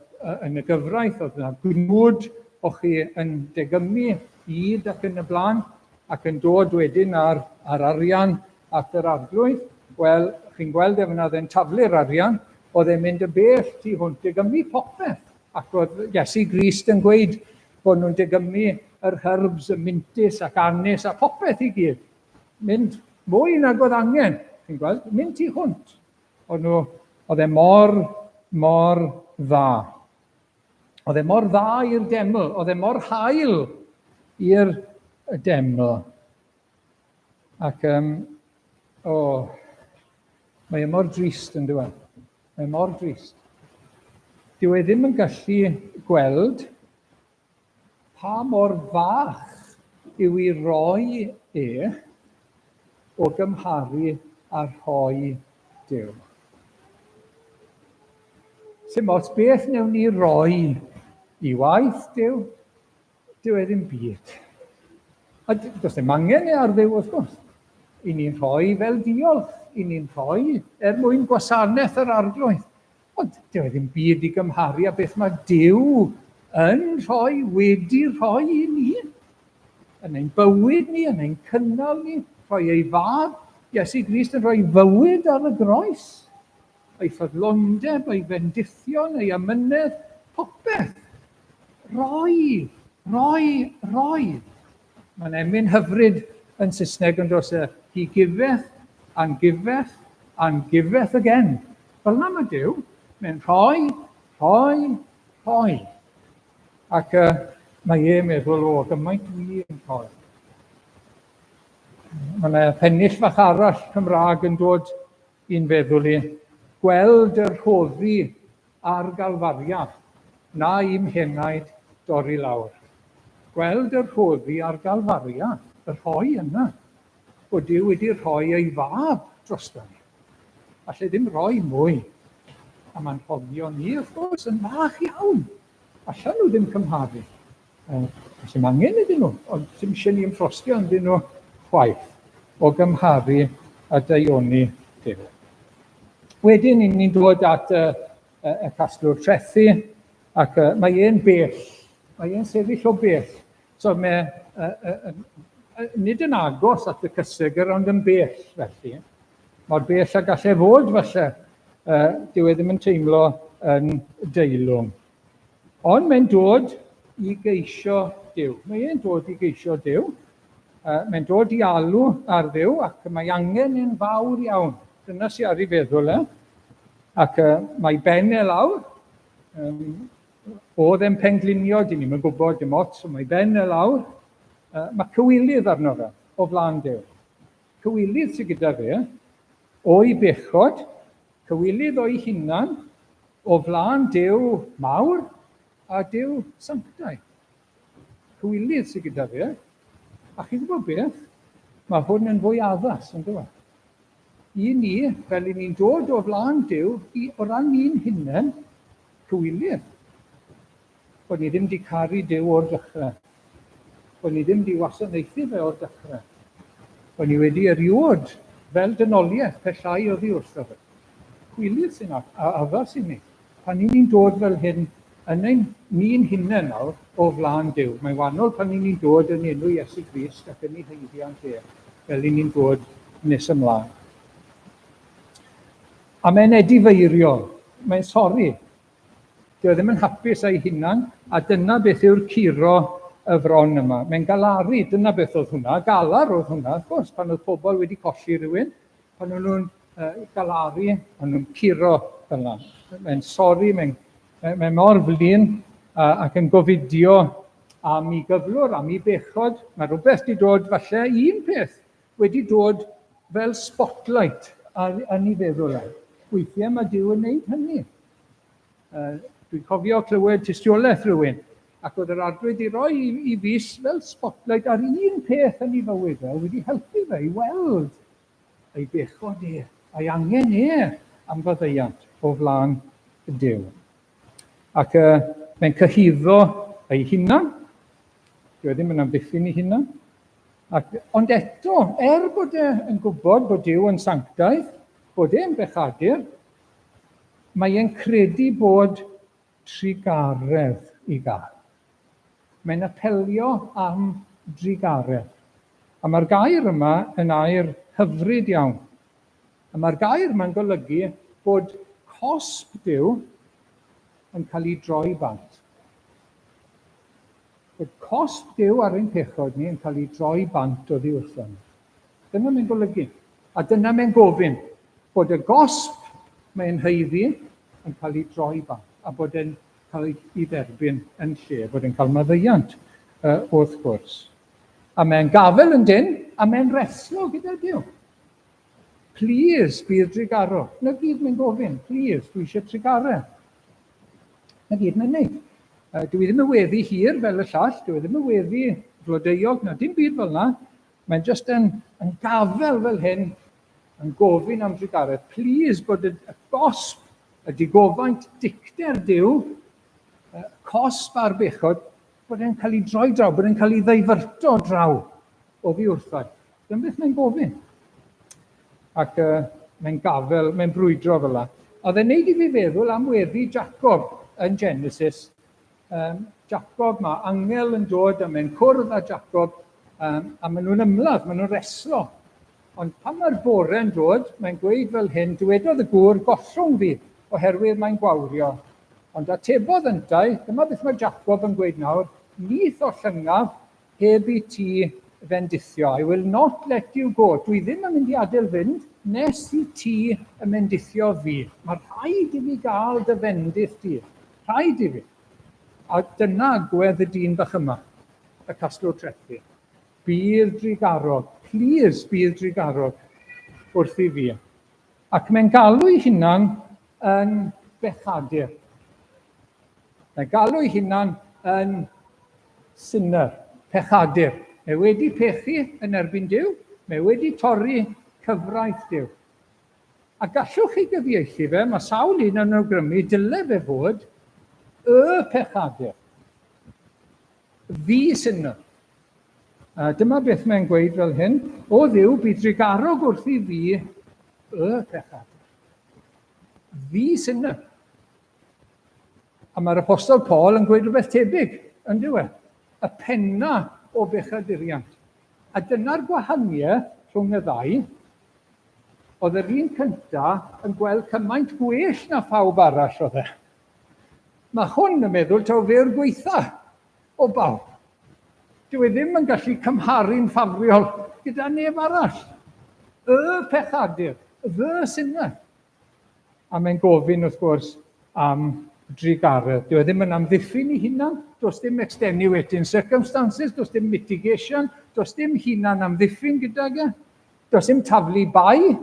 yn y gyfraith, oedd na gnwd o'ch chi yn degymu yd ac yn y blaen, ac yn dod wedyn ar, ar arian at yr arglwydd. Wel, chi'n gweld e fyna, oedd e'n taflu'r arian, oedd e'n mynd y bell tu hwnt, degymu popeth. Ac oedd Iesu Grist yn gweud bod nhw'n degymu yr herbs, y mintys ac anus a popeth i gyd. Mynd mwy nag oedd angen, chi'n gweld, mynd tu hwnt. Oedd nhw, oedd e mor, mor dda. Oedd e mor dda i'r deml, oedd e mor hael i'r deml. Ac, um, o, oh, mae e mor drist yn dweud. Mae e mor drist. Dyw e ddim yn gallu gweld Pa mor fach yw i roi e o gymharu â rhoi Duw? Sim ots beth wnewn ni roi i waith Duw, dyw e ddim byd. A does dim angen e ar Dduw, wrth gwrs. I ni'n rhoi fel diolch, i ni'n rhoi er mwyn gwasanaeth yr Arglwydd. Ond dyw e ddim byd i gymharu â beth mae Duw yn rhoi, wedi rhoi i ni. Yn ein bywyd ni, yn ein cynnal ni, rhoi ei fab, Iesu Grist yn rhoi fywyd ar y groes. Ei ffyddlondeb, ei fendithion, ei amynedd, popeth. Rhoi, rhoi, rhoi. Mae'n emyn hyfryd yn Saesneg yn does e? He giveth and giveth and giveth again. Fel yna mae Duw. Mae'n rhoi, rhoi, rhoi. Ac uh, mae e'n meddwl, o, gymaint dwi yn rhoi. Mae yna pennill fach arall Cymraeg yn dod i'n feddwl i. Gweld y rhoddi ar Galfaria, na i'm henaid dorri lawr. Gweld y rhoddi ar Galfaria, y rhoi yna, bod Duw wedi rhoi ei fab drosto ni. Alle ddim rhoi mwy. A mae'n rhoddio ni, wrth gwrs, yn fach iawn. Allan nhw ddim cymharu. Does dim angen iddyn nhw, ond dim eisiau ni ymffrostio ynddyn nhw chwaith, o gymharu â daioni Duw. Wedyn, ni'n ni dod at y, y, y casglwr trethi, ac uh, mae e'n bell, mae e'n sefyll o bell. So mae, uh, uh, uh, nid yn agos at y cysegr, ond yn bell felly. Mor bell a gallai fod falle, uh, dyw e ddim yn teimlo yn deilwng. Ond mae'n dod i geisio Duw. Mae e'n dod i geisio Duw. Uh, mae'n dod i alw ar Dduw ac mae angen e'n fawr iawn. Dyna sy'n ar ei feddwl e. Ac uh, mae ben e lawr. Um, oedd e'n penglinio, dyn ni'n gwybod dim ots, ond mae ben e lawr. Uh, mae cywilydd arno fe o flaen Duw. Cywilydd sydd gyda fe o'i bechod, cywilydd o'i hunan, o flaen Duw mawr a Duw sanctaidd. Cywilydd sydd gyda fe. A chi'n gwybod beth? Mae hwn yn fwy addas, yn dweud. I ni, fel i ni'n dod o flaen Duw, i, o ran ni'n hunain, cywilydd. Bod ni ddim wedi caru Duw o'r dechrau. Bod ni ddim wedi wasanaethu fe o'r dechrau. Bod ni wedi erioed, fel dynoliaeth, pellhau oddi wrtho fe. Cywilydd sy'n addas i ni. Pan 'y ni'n dod fel hyn yn ein ni'n hunain nawr o flaen Duw, mae'n wahanol pan 'y ni'n dod yn enw Iesu Grist ac yn ei haeddiant e, fel 'y ni'n dod nes ymlaen. A mae'n edifeiriol, mae'n sori. Dyw e ddim yn hapus â'i hunan, a dyna beth yw'r curo y fron yma. Mae'n galaru, dyna beth oedd hwnna. Galar oedd hwnna, wrth gwrs, pan oedd pobl wedi colli rhywun, pan o'n nhw'n galaru, o'n nhw'n curo fel yna. Mae'n sori, mae'n mae, mae mor flin ac yn gofidio am ei gyflwr, am ei bechod. Mae rhywbeth wedi dod, falle un peth, wedi dod fel spotlight ar, yn ei feddwl e. Weithiau mae Duw yn gwneud hynny. Dwi'n cofio clywed tystiolaeth rhywun, ac oedd yr Arglwydd i roi i, i fus fel spotlight ar un peth yn ei fywyd fe, wedi helpu fe i weld ei bechod e, a'i angen e am faddeuant o flaen Duw. Ac mae'n cyhuddo ei hunan, dyw e ddim yn amddiffyn ei hunan, ac, ond eto, er bod e yn gwybod bod Duw yn sanctaidd, bod e'n bechadur, mae e'n credu bod trugaredd i gael. Mae'n apelio am drugaredd. A mae'r gair yma yn air hyfryd iawn. A mae'r gair yma'n golygu bod cosb Duw yn cael ei droi bant. Bod cosb Duw ar ein pechod ni yn cael ei droi bant oddi wrthon ni. Dyna mae'n golygu. A dyna mae'n gofyn, bod y gosb mae'n haeddu yn cael ei droi bant, a bod e'n cael ei dderbyn yn lle, bod e'n cael maddeuant, uh, wrth gwrs. A mae'n gafel yn dyn, a mae'n reslo gyda Duw. Please, bydd drugarog. Na gyd mae'n gofyn, please, dwi eisiau trugaredd. Na gyd mae'n neud. Uh, dwi ddim yn weddi hir fel y llall, dwi ddim yn weddi flodeuog na dim byd fel yna. Mae'n just yn, yn gafel fel hyn, yn gofyn am drugaredd. Please, bod y, y gosb, y digofaint dicter Duw, y cosb a'r bechod, bod e'n cael ei droi draw, bod e'n cael ei ddeifyrto draw oddi wrthau. Dyna beth mae'n gofyn. Ac uh, mae'n gafel, mae'n brwydro fel la. A oedd e'n neud i fi feddwl am weddi Jacob yn Genesis Um, Jacob, mae angel yn dod a mae'n cwrdd â Jacob um, a maen nhw'n ymladd, maen nhw'n reslo. Ond pan mae'r bore'n dod, mae'n gweud fel hyn, dywedodd y gŵr, gollwng fi, oherwydd mae'n gwawrio. Ond atebodd yntau, dyma beth mae Jacob yn gweud nawr, nith ollyngaf heb i ti fendithio. I will not let you go. Dwi ddim yn mynd i adael fynd nes i ti y mendithio fi. Mae rhaid i fi gael dy fendith di. Rhaid i fi. A dyna agwedd y dyn bach yma, y casglwr trethi. Bydd drugarog, please bydd drugarog wrth i fi. Ac mae'n galw ei hunan yn bechadur. Mae'n galw ei hunan yn sinner, pechadur. Mae wedi pechu yn erbyn Duw, mae wedi torri cyfraith Duw. A gallwch chi gyfieithu fe, mae sawl un yn awgrymu dyle fe fod y pechadur. The sinner. A dyma beth mae'n gweud fel hyn, o Dduw, bydd drugarog wrth i fi y pechadur. The sinner. A mae'r apostol Paul yn gweud rhywbeth tebyg, yn dyw e? Y penna o bechaduriant. A dyna'r gwahaniaeth rhwng y ddau. Oedd yr un cynta yn gweld cymaint gwell na phawb arall oedd e. Mae hwn yn meddwl taw fe yw'r gweitha o bawb. Dyw e ddim yn gallu cymharu'n ffafriol gyda neb arall. Y pechadur, the sinner. A mae'n gofyn, wrth gwrs, am drugaredd. Dyw e ddim yn amddiffyn ei hunan, does dim extenuating circumstances, does dim mitigation, does dim hunan amddiffyn gydag e, does dim taflu bai.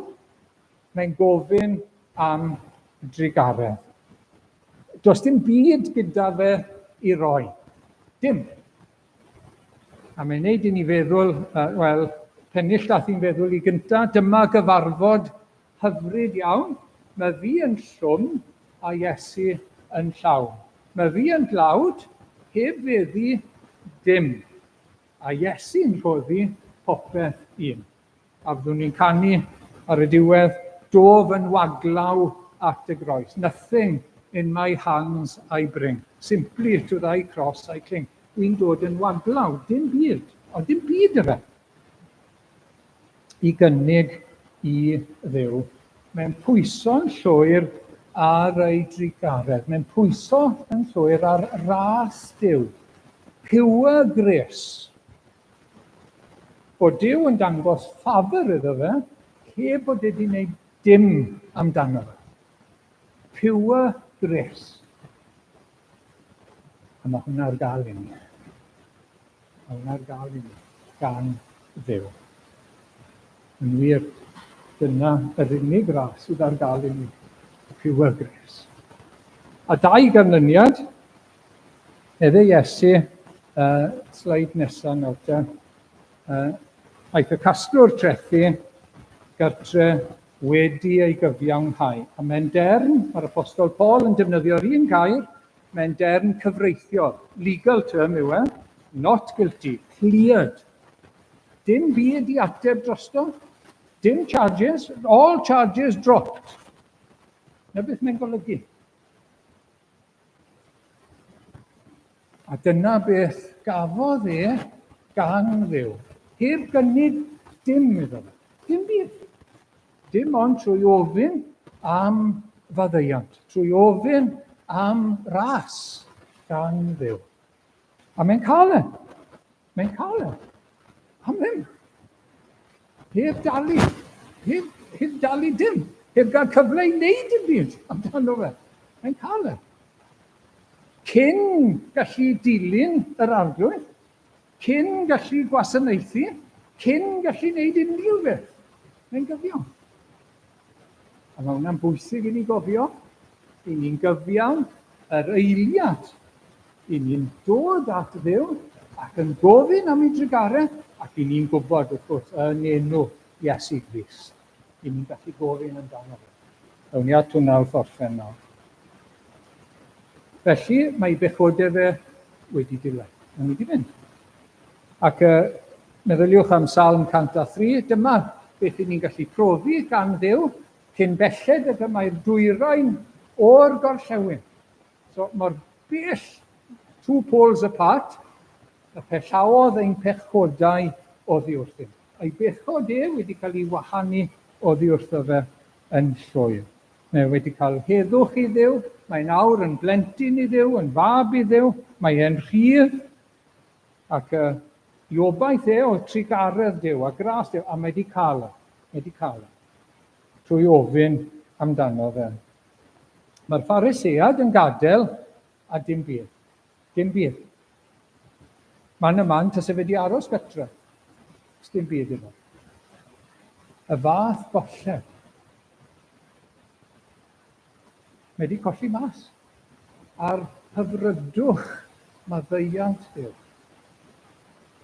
Mae'n gofyn am drugaredd. Does dim byd gyda fe i roi. Dim. A mae'n neud i ni feddwl, wel, pennill dath i'n feddwl i gynta, dyma gyfarfod hyfryd iawn. Mae fi yn llwm a Iesu yn llawn. Mae fi yn dlawd, heb feddu dim. A Iesu'n rhoddi popeth i'm. A fyddwn ni'n canu ar y diwedd, dof yn waglaw at y groes. Nothing in my hands I bring, simply to thy cross I cling. Dwi'n dod yn waglaw, dim byd, ond dim byd yfe. I gynnig i Dduw. Mae'n pwyso'n llwyr ar ei drugaredd. Mae'n pwyso yn llwyr ar ras Duw. Pure grace. Bod Duw yn dangos ffafr iddo fe, heb bod e wedi gwneud dim amdano fe. Pure grace. A mae hwnna ar gael i ni. Mae hwnna ar gael i ni gan Dduw. Yn wir, dyna yr unig ras sydd ar gael i ni. Pure grace. A dau ganlyniad, Medde Iesu, uh, sleid nesaf nawr te, aeth y casglwr trethi gartre wedi ei gyfiawnhau. A mae'n derm, mae'r Apostol Paul yn defnyddio'r un gair, mae'n derm cyfreithiol, legal term yw e, not guilty, cleared. Dim byd i ateb drosto, dim charges, all charges dropped. Na beth mae'n golygu. A dyna beth gafodd e gan Dduw. Heb gynnig dim iddo fe. Dim byd. Dim ond trwy ofyn am faddeuant. Trwy ofyn am ras gan Dduw. A mae'n cael e. Mae'n cael e. Am ddim. Heb dalu. Heb, heb dalu dim. Heb gael cyfle i wneud dim byd amdano fe. Mae'n cael e. Cyn gallu dilyn yr arglwydd, cyn gallu gwasanaethu, cyn gallu wneud unrhyw beth, mae'n gyfiawn. A mae hwnna'n bwysig i ni gofio. I ni'n gyfiawn yr eiliad. I ni'n dod at Dduw ac yn gofyn am ei drugaredd ac i ni'n gwybod, wrth gwrs, yn enw Iesu Grist. I ni'n gallu gofyn amdano fe. Awn ni at hwnna wrth orffen nawr. Felly, mae bechodau fe wedi dileu. Mae'n wedi mynd. Ac uh, meddyliwch am Salm 103, dyma beth i ni'n gallu profi gan Dduw cyn belled ag y mae'r dwyrain o'r gorllewin. So, mor bell, two poles apart, y pellaodd ein pechodau oddi wrthym. Ei bechod e wedi cael ei wahanu oddi wrtho fe yn llwyr. Mae e wedi cael heddwch i Dduw, mae'n awr yn blentyn i Dduw, yn fab i Dduw, mae e'n rhydd, Ac uh, i obaith e oedd trugaredd Duw a gras Duw, a mae wedi cael e. Mae wedi cael e. Trwy ofyn amdano fe. Mae'r Pharisead yn gadael a dim byd. Dim byd. Man y man, tase fe wedi aros gytre. Dim byd iddo. Y fath golled. Mae wedi colli mas ar hyfrydwch maddeuant Duw.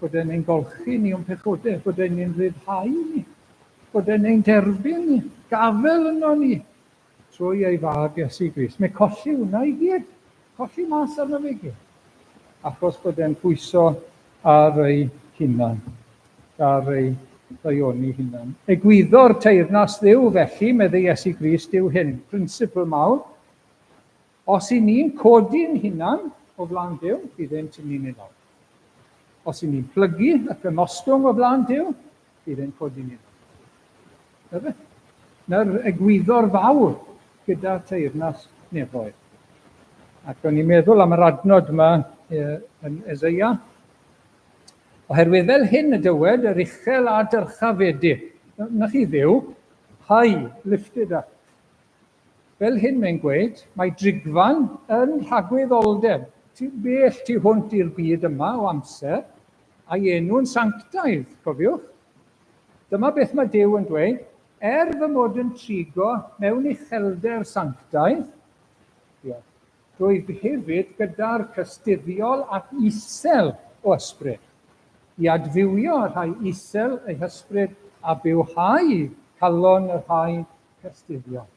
Bod e'n ein golchi ni o'n pechodau, bod e'n ein rhyddhau ni, bod e'n ein derbyn ni, gafel yno ni, trwy ei fab Iesu Grist. Mae colli hwnna i gyd, colli mas arno fe i gyd, achos bod e'n pwyso ar ei hunan. ar ei ddaioni hunan. Egwyddor teyrnas Dduw, felly, meddai Iesu Grist, yw hyn, principle mawr. Os i ni'n codi'n hunan o flaen Duw, bydd e'n tynnu ni lawr. Os i ni'n plygu ac ymostwng o flaen Duw, bydd e'n codi ni lawr. Na fe? Na'r egwyddor fawr gyda teyrnas nefoedd. Ac o'n i'n meddwl am yr adnod yma yn Eseia, Oherwydd fel hyn y dywed yr uchel a dyrchafedig. Na chi Dduw, high, lifted up. Fel hyn mae'n gweud, mae drigfan yn rhagwyddoldeb, tu bell tu hwnt i'r byd yma o amser, a'i enw'n sanctaidd, cofiwch. Dyma beth mae Duw yn dweud, er fy mod yn trigo mewn uchelder sanctaidd, diolch, Rwyf hefyd gyda'r cystuddiol ac isel o ysbryd. i adfywio y rhai isel eu hysbryd a bywhau calon y rhai cystuddion.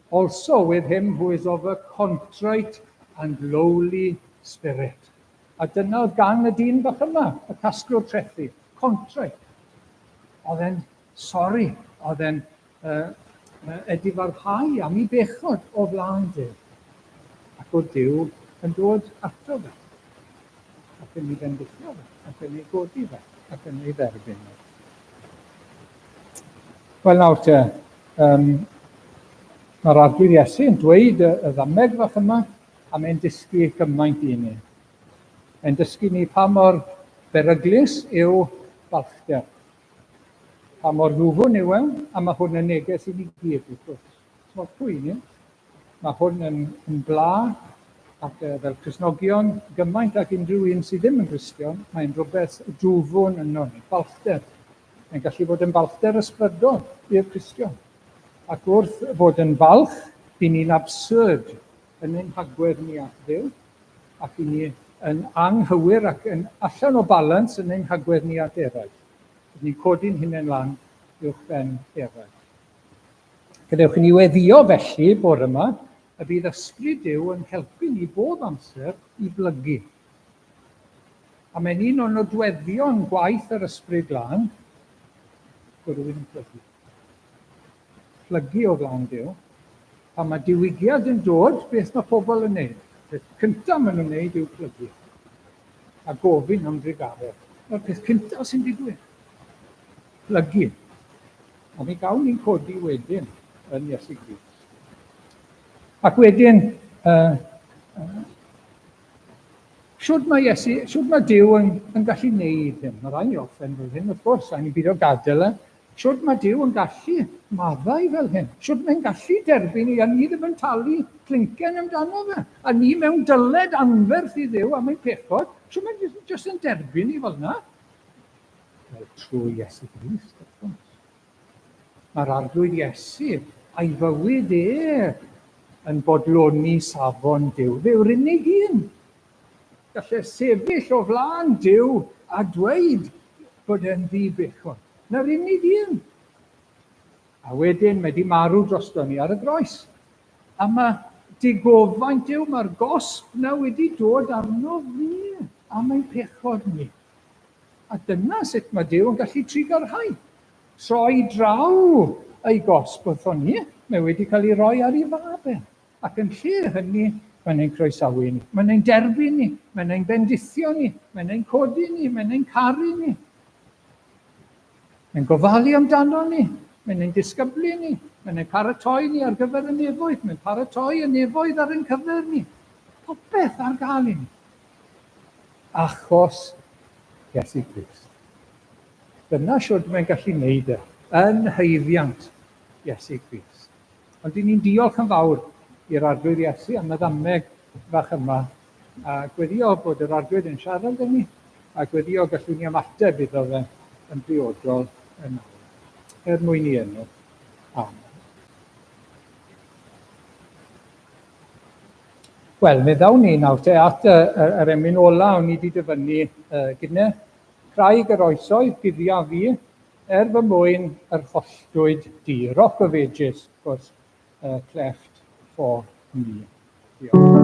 Also with him who is of a contrite and lowly spirit. A dyna oedd gan y dyn bach yma, y casglwr trethi, contrite. Oedd e'n sori, oedd e'n edifarhau am ei bechod o flaen Duw. Ac oedd Duw yn dod ato fe, ac yn ei fendithio fe, ac yn ei godi fe, ac yn ei dderbyn fe. Wel nawr te, mae'r Arglwydd Iesu yn dweud y ddameg fach yma, a mae'n dysgu gymaint i ni. Mae'n dysgu ni pa mor beryglus yw balchder. Pa mor ddwfwn yw e, a mae hwn yn neges i ni gyd, wrth gwrs. Chimod, pwy ni? Mae hwn yn, yn bla, ac fel Cristnogion, gymaint ag unrhyw un sydd ddim yn Gristion, mae'n rhywbeth dwfwn yno ni, balchder. Mae'n gallu bod yn balchder ysbrydol i'r Cristion. Ac wrth fod yn falch, i ni'n absurd yn ein hagwedd ni at Dduw, ac i ni yn anghywir ac yn allan o balans yn ein hagwedd ni at eraill. Rydyn ni'n codi'n hunain lan uwch ben eraill. Gadewch i ni weddio felly bore yma y bydd ysbryd Duw yn helpu ni bob amser i blygu. A mae'n un o nodweddion gwaith yr ysbryd glân bod rhywun yn plygu. Plygu o flaen Duw. Pan mae diwygiad yn dod, beth mae pobl yn neud? Peth cyntaf maen nhw'n neud yw plygu. A gofyn am drugaredd. Mae'r peth cyntaf sy'n digwydd. Plygu. A mi gawn ni'n codi wedyn yn Iesu Grist. Ac wedyn, shwd mae Iesu, shwd mae Duw yn, yn gallu neud hyn? Mae rhaid ni orffen fel hyn, wrth gwrs, a ni'n beidio gadael e. Shwd mae Duw yn gallu maddau fel hyn? Shwd mae'n gallu derbyn ni, a ni ddim yn talu clinken amdano fe? A ni mewn dyled anferth i Dduw am ein pechod, shwd mae'n jyst yn derbyn ni fel yna? Wel, trwy Iesu Grist, wrth gwrs. Mae'r Arglwydd Iesu a'i fywyd e yn bodloni safon Duw. Fe yw'r unig un gallai sefyll o flaen Duw a dweud bod e'n ddi-bechod. Na'r unig un. A wedyn mae di marw drosto ni ar y groes. A mae digofaint Duw, mae'r gosb na wedi dod arno fi am ein pechod ni. A dyna sut mae Duw yn gallu trugarhau. Troi draw ei gosb wrthon ni, mae wedi cael ei roi ar ei fab e. Ac yn lle hynny, mae'n ein croesawu ni, mae'n ein derbyn ni, mae'n ein bendithio ni, mae'n ein codi ni, mae'n ein caru ni. Mae'n gofalu amdano ni, mae'n ein disgyblu ni, mae'n ein paratoi ni ar gyfer y nefoedd, mae'n paratoi y nefoedd ar ein cyfer ni. Popeth ar gael i ni. Achos Iesu Grist. Dyna shwd mae'n gallu wneud e, yn haeddiant Iesu Grist. Ond dyn ni'n diolch yn fawr i'r Arglwydd Iesu am y ddameg fach yma, a gweddio bod yr Arglwydd yn siarad â ni, a gweddio gallwn ni ymateb iddo fe yn briodol yn awr. Er mwyn i enw. Amen. Wel, mi ddawn ni nawr te at y, y, yr emyn ola o'n i wedi dyfynnu gynne. Craig yr oesoedd, guddia fi, er fy mwyn yr holltwyd di. Rock of Ages, wrth gwrs, cleft for me. Diolch.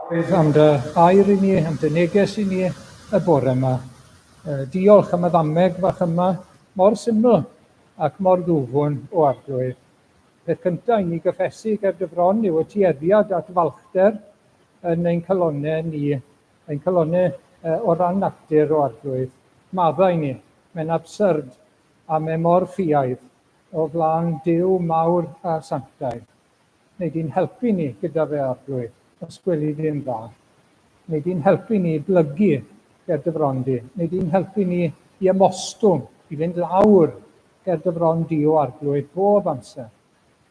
Diolch am dy air i ni, am dy neges i ni y bore yma. Diolch am y ddameg fach yma, mor syml ac mor ddwfwn o Arglwydd. Peth cyntaf i ni gyffesu ger dy fron yw y tueddiad at falchder yn ein calonnau ni, ein calonnau o ran natur o Arglwydd. Maddau ni, mae'n absurd a mae mor ffiaidd o flaen Duw mawr a sanctaidd. Wnei di'n helpu ni gyda fe, Arglwydd, os gweli di'n dda. Wnei di'n helpu ni i blygu ger dy fron di. Wnei di'n helpu ni i ymostwng, i fynd lawr ger dy fron di, o Arglwydd, bob amser.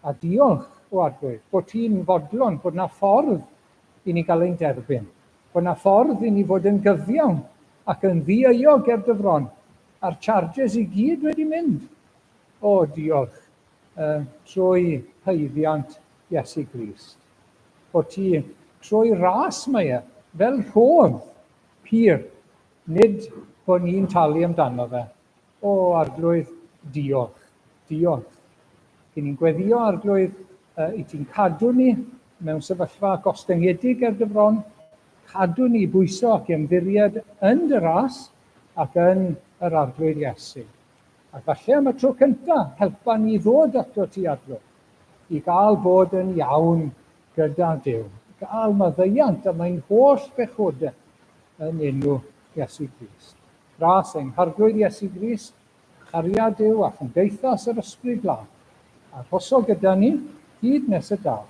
A diolch, o Arglwydd, bod ti'n fodlon bod 'na ffordd i ni gael ein derbyn, bod 'na ffordd i ni fod yn gyfiawn ac yn ddi-euog ger dy fron, a'r charges i gyd wedi mynd. O, diolch. trwy haeddiant Iesu Grist. Bod ti trwy ras mae e, fel rhodd pur, nid bod ni'n talu amdano fe. O, Arglwydd, diolch, diolch. Cyn ni'n gweddio, Arglwydd, i ti'n cadw ni mewn sefyllfa gostyngedig er dy fron, cadw ni i bwyso ac i ymddiried yn dy ras ac yn yr Arglwydd Iesu. A falle am y tro cynta, helpa ni ddod ato ti, Arglwydd, i gael bod yn iawn gyda Duw, i gael maddeuant am ein holl bechodau yn enw Iesu Grist. Gras ein Harglwydd Iesu Grist, chariad Duw a chymdeithas yr Ysbryd Glân, arhoso gyda ni hyd nes y daw.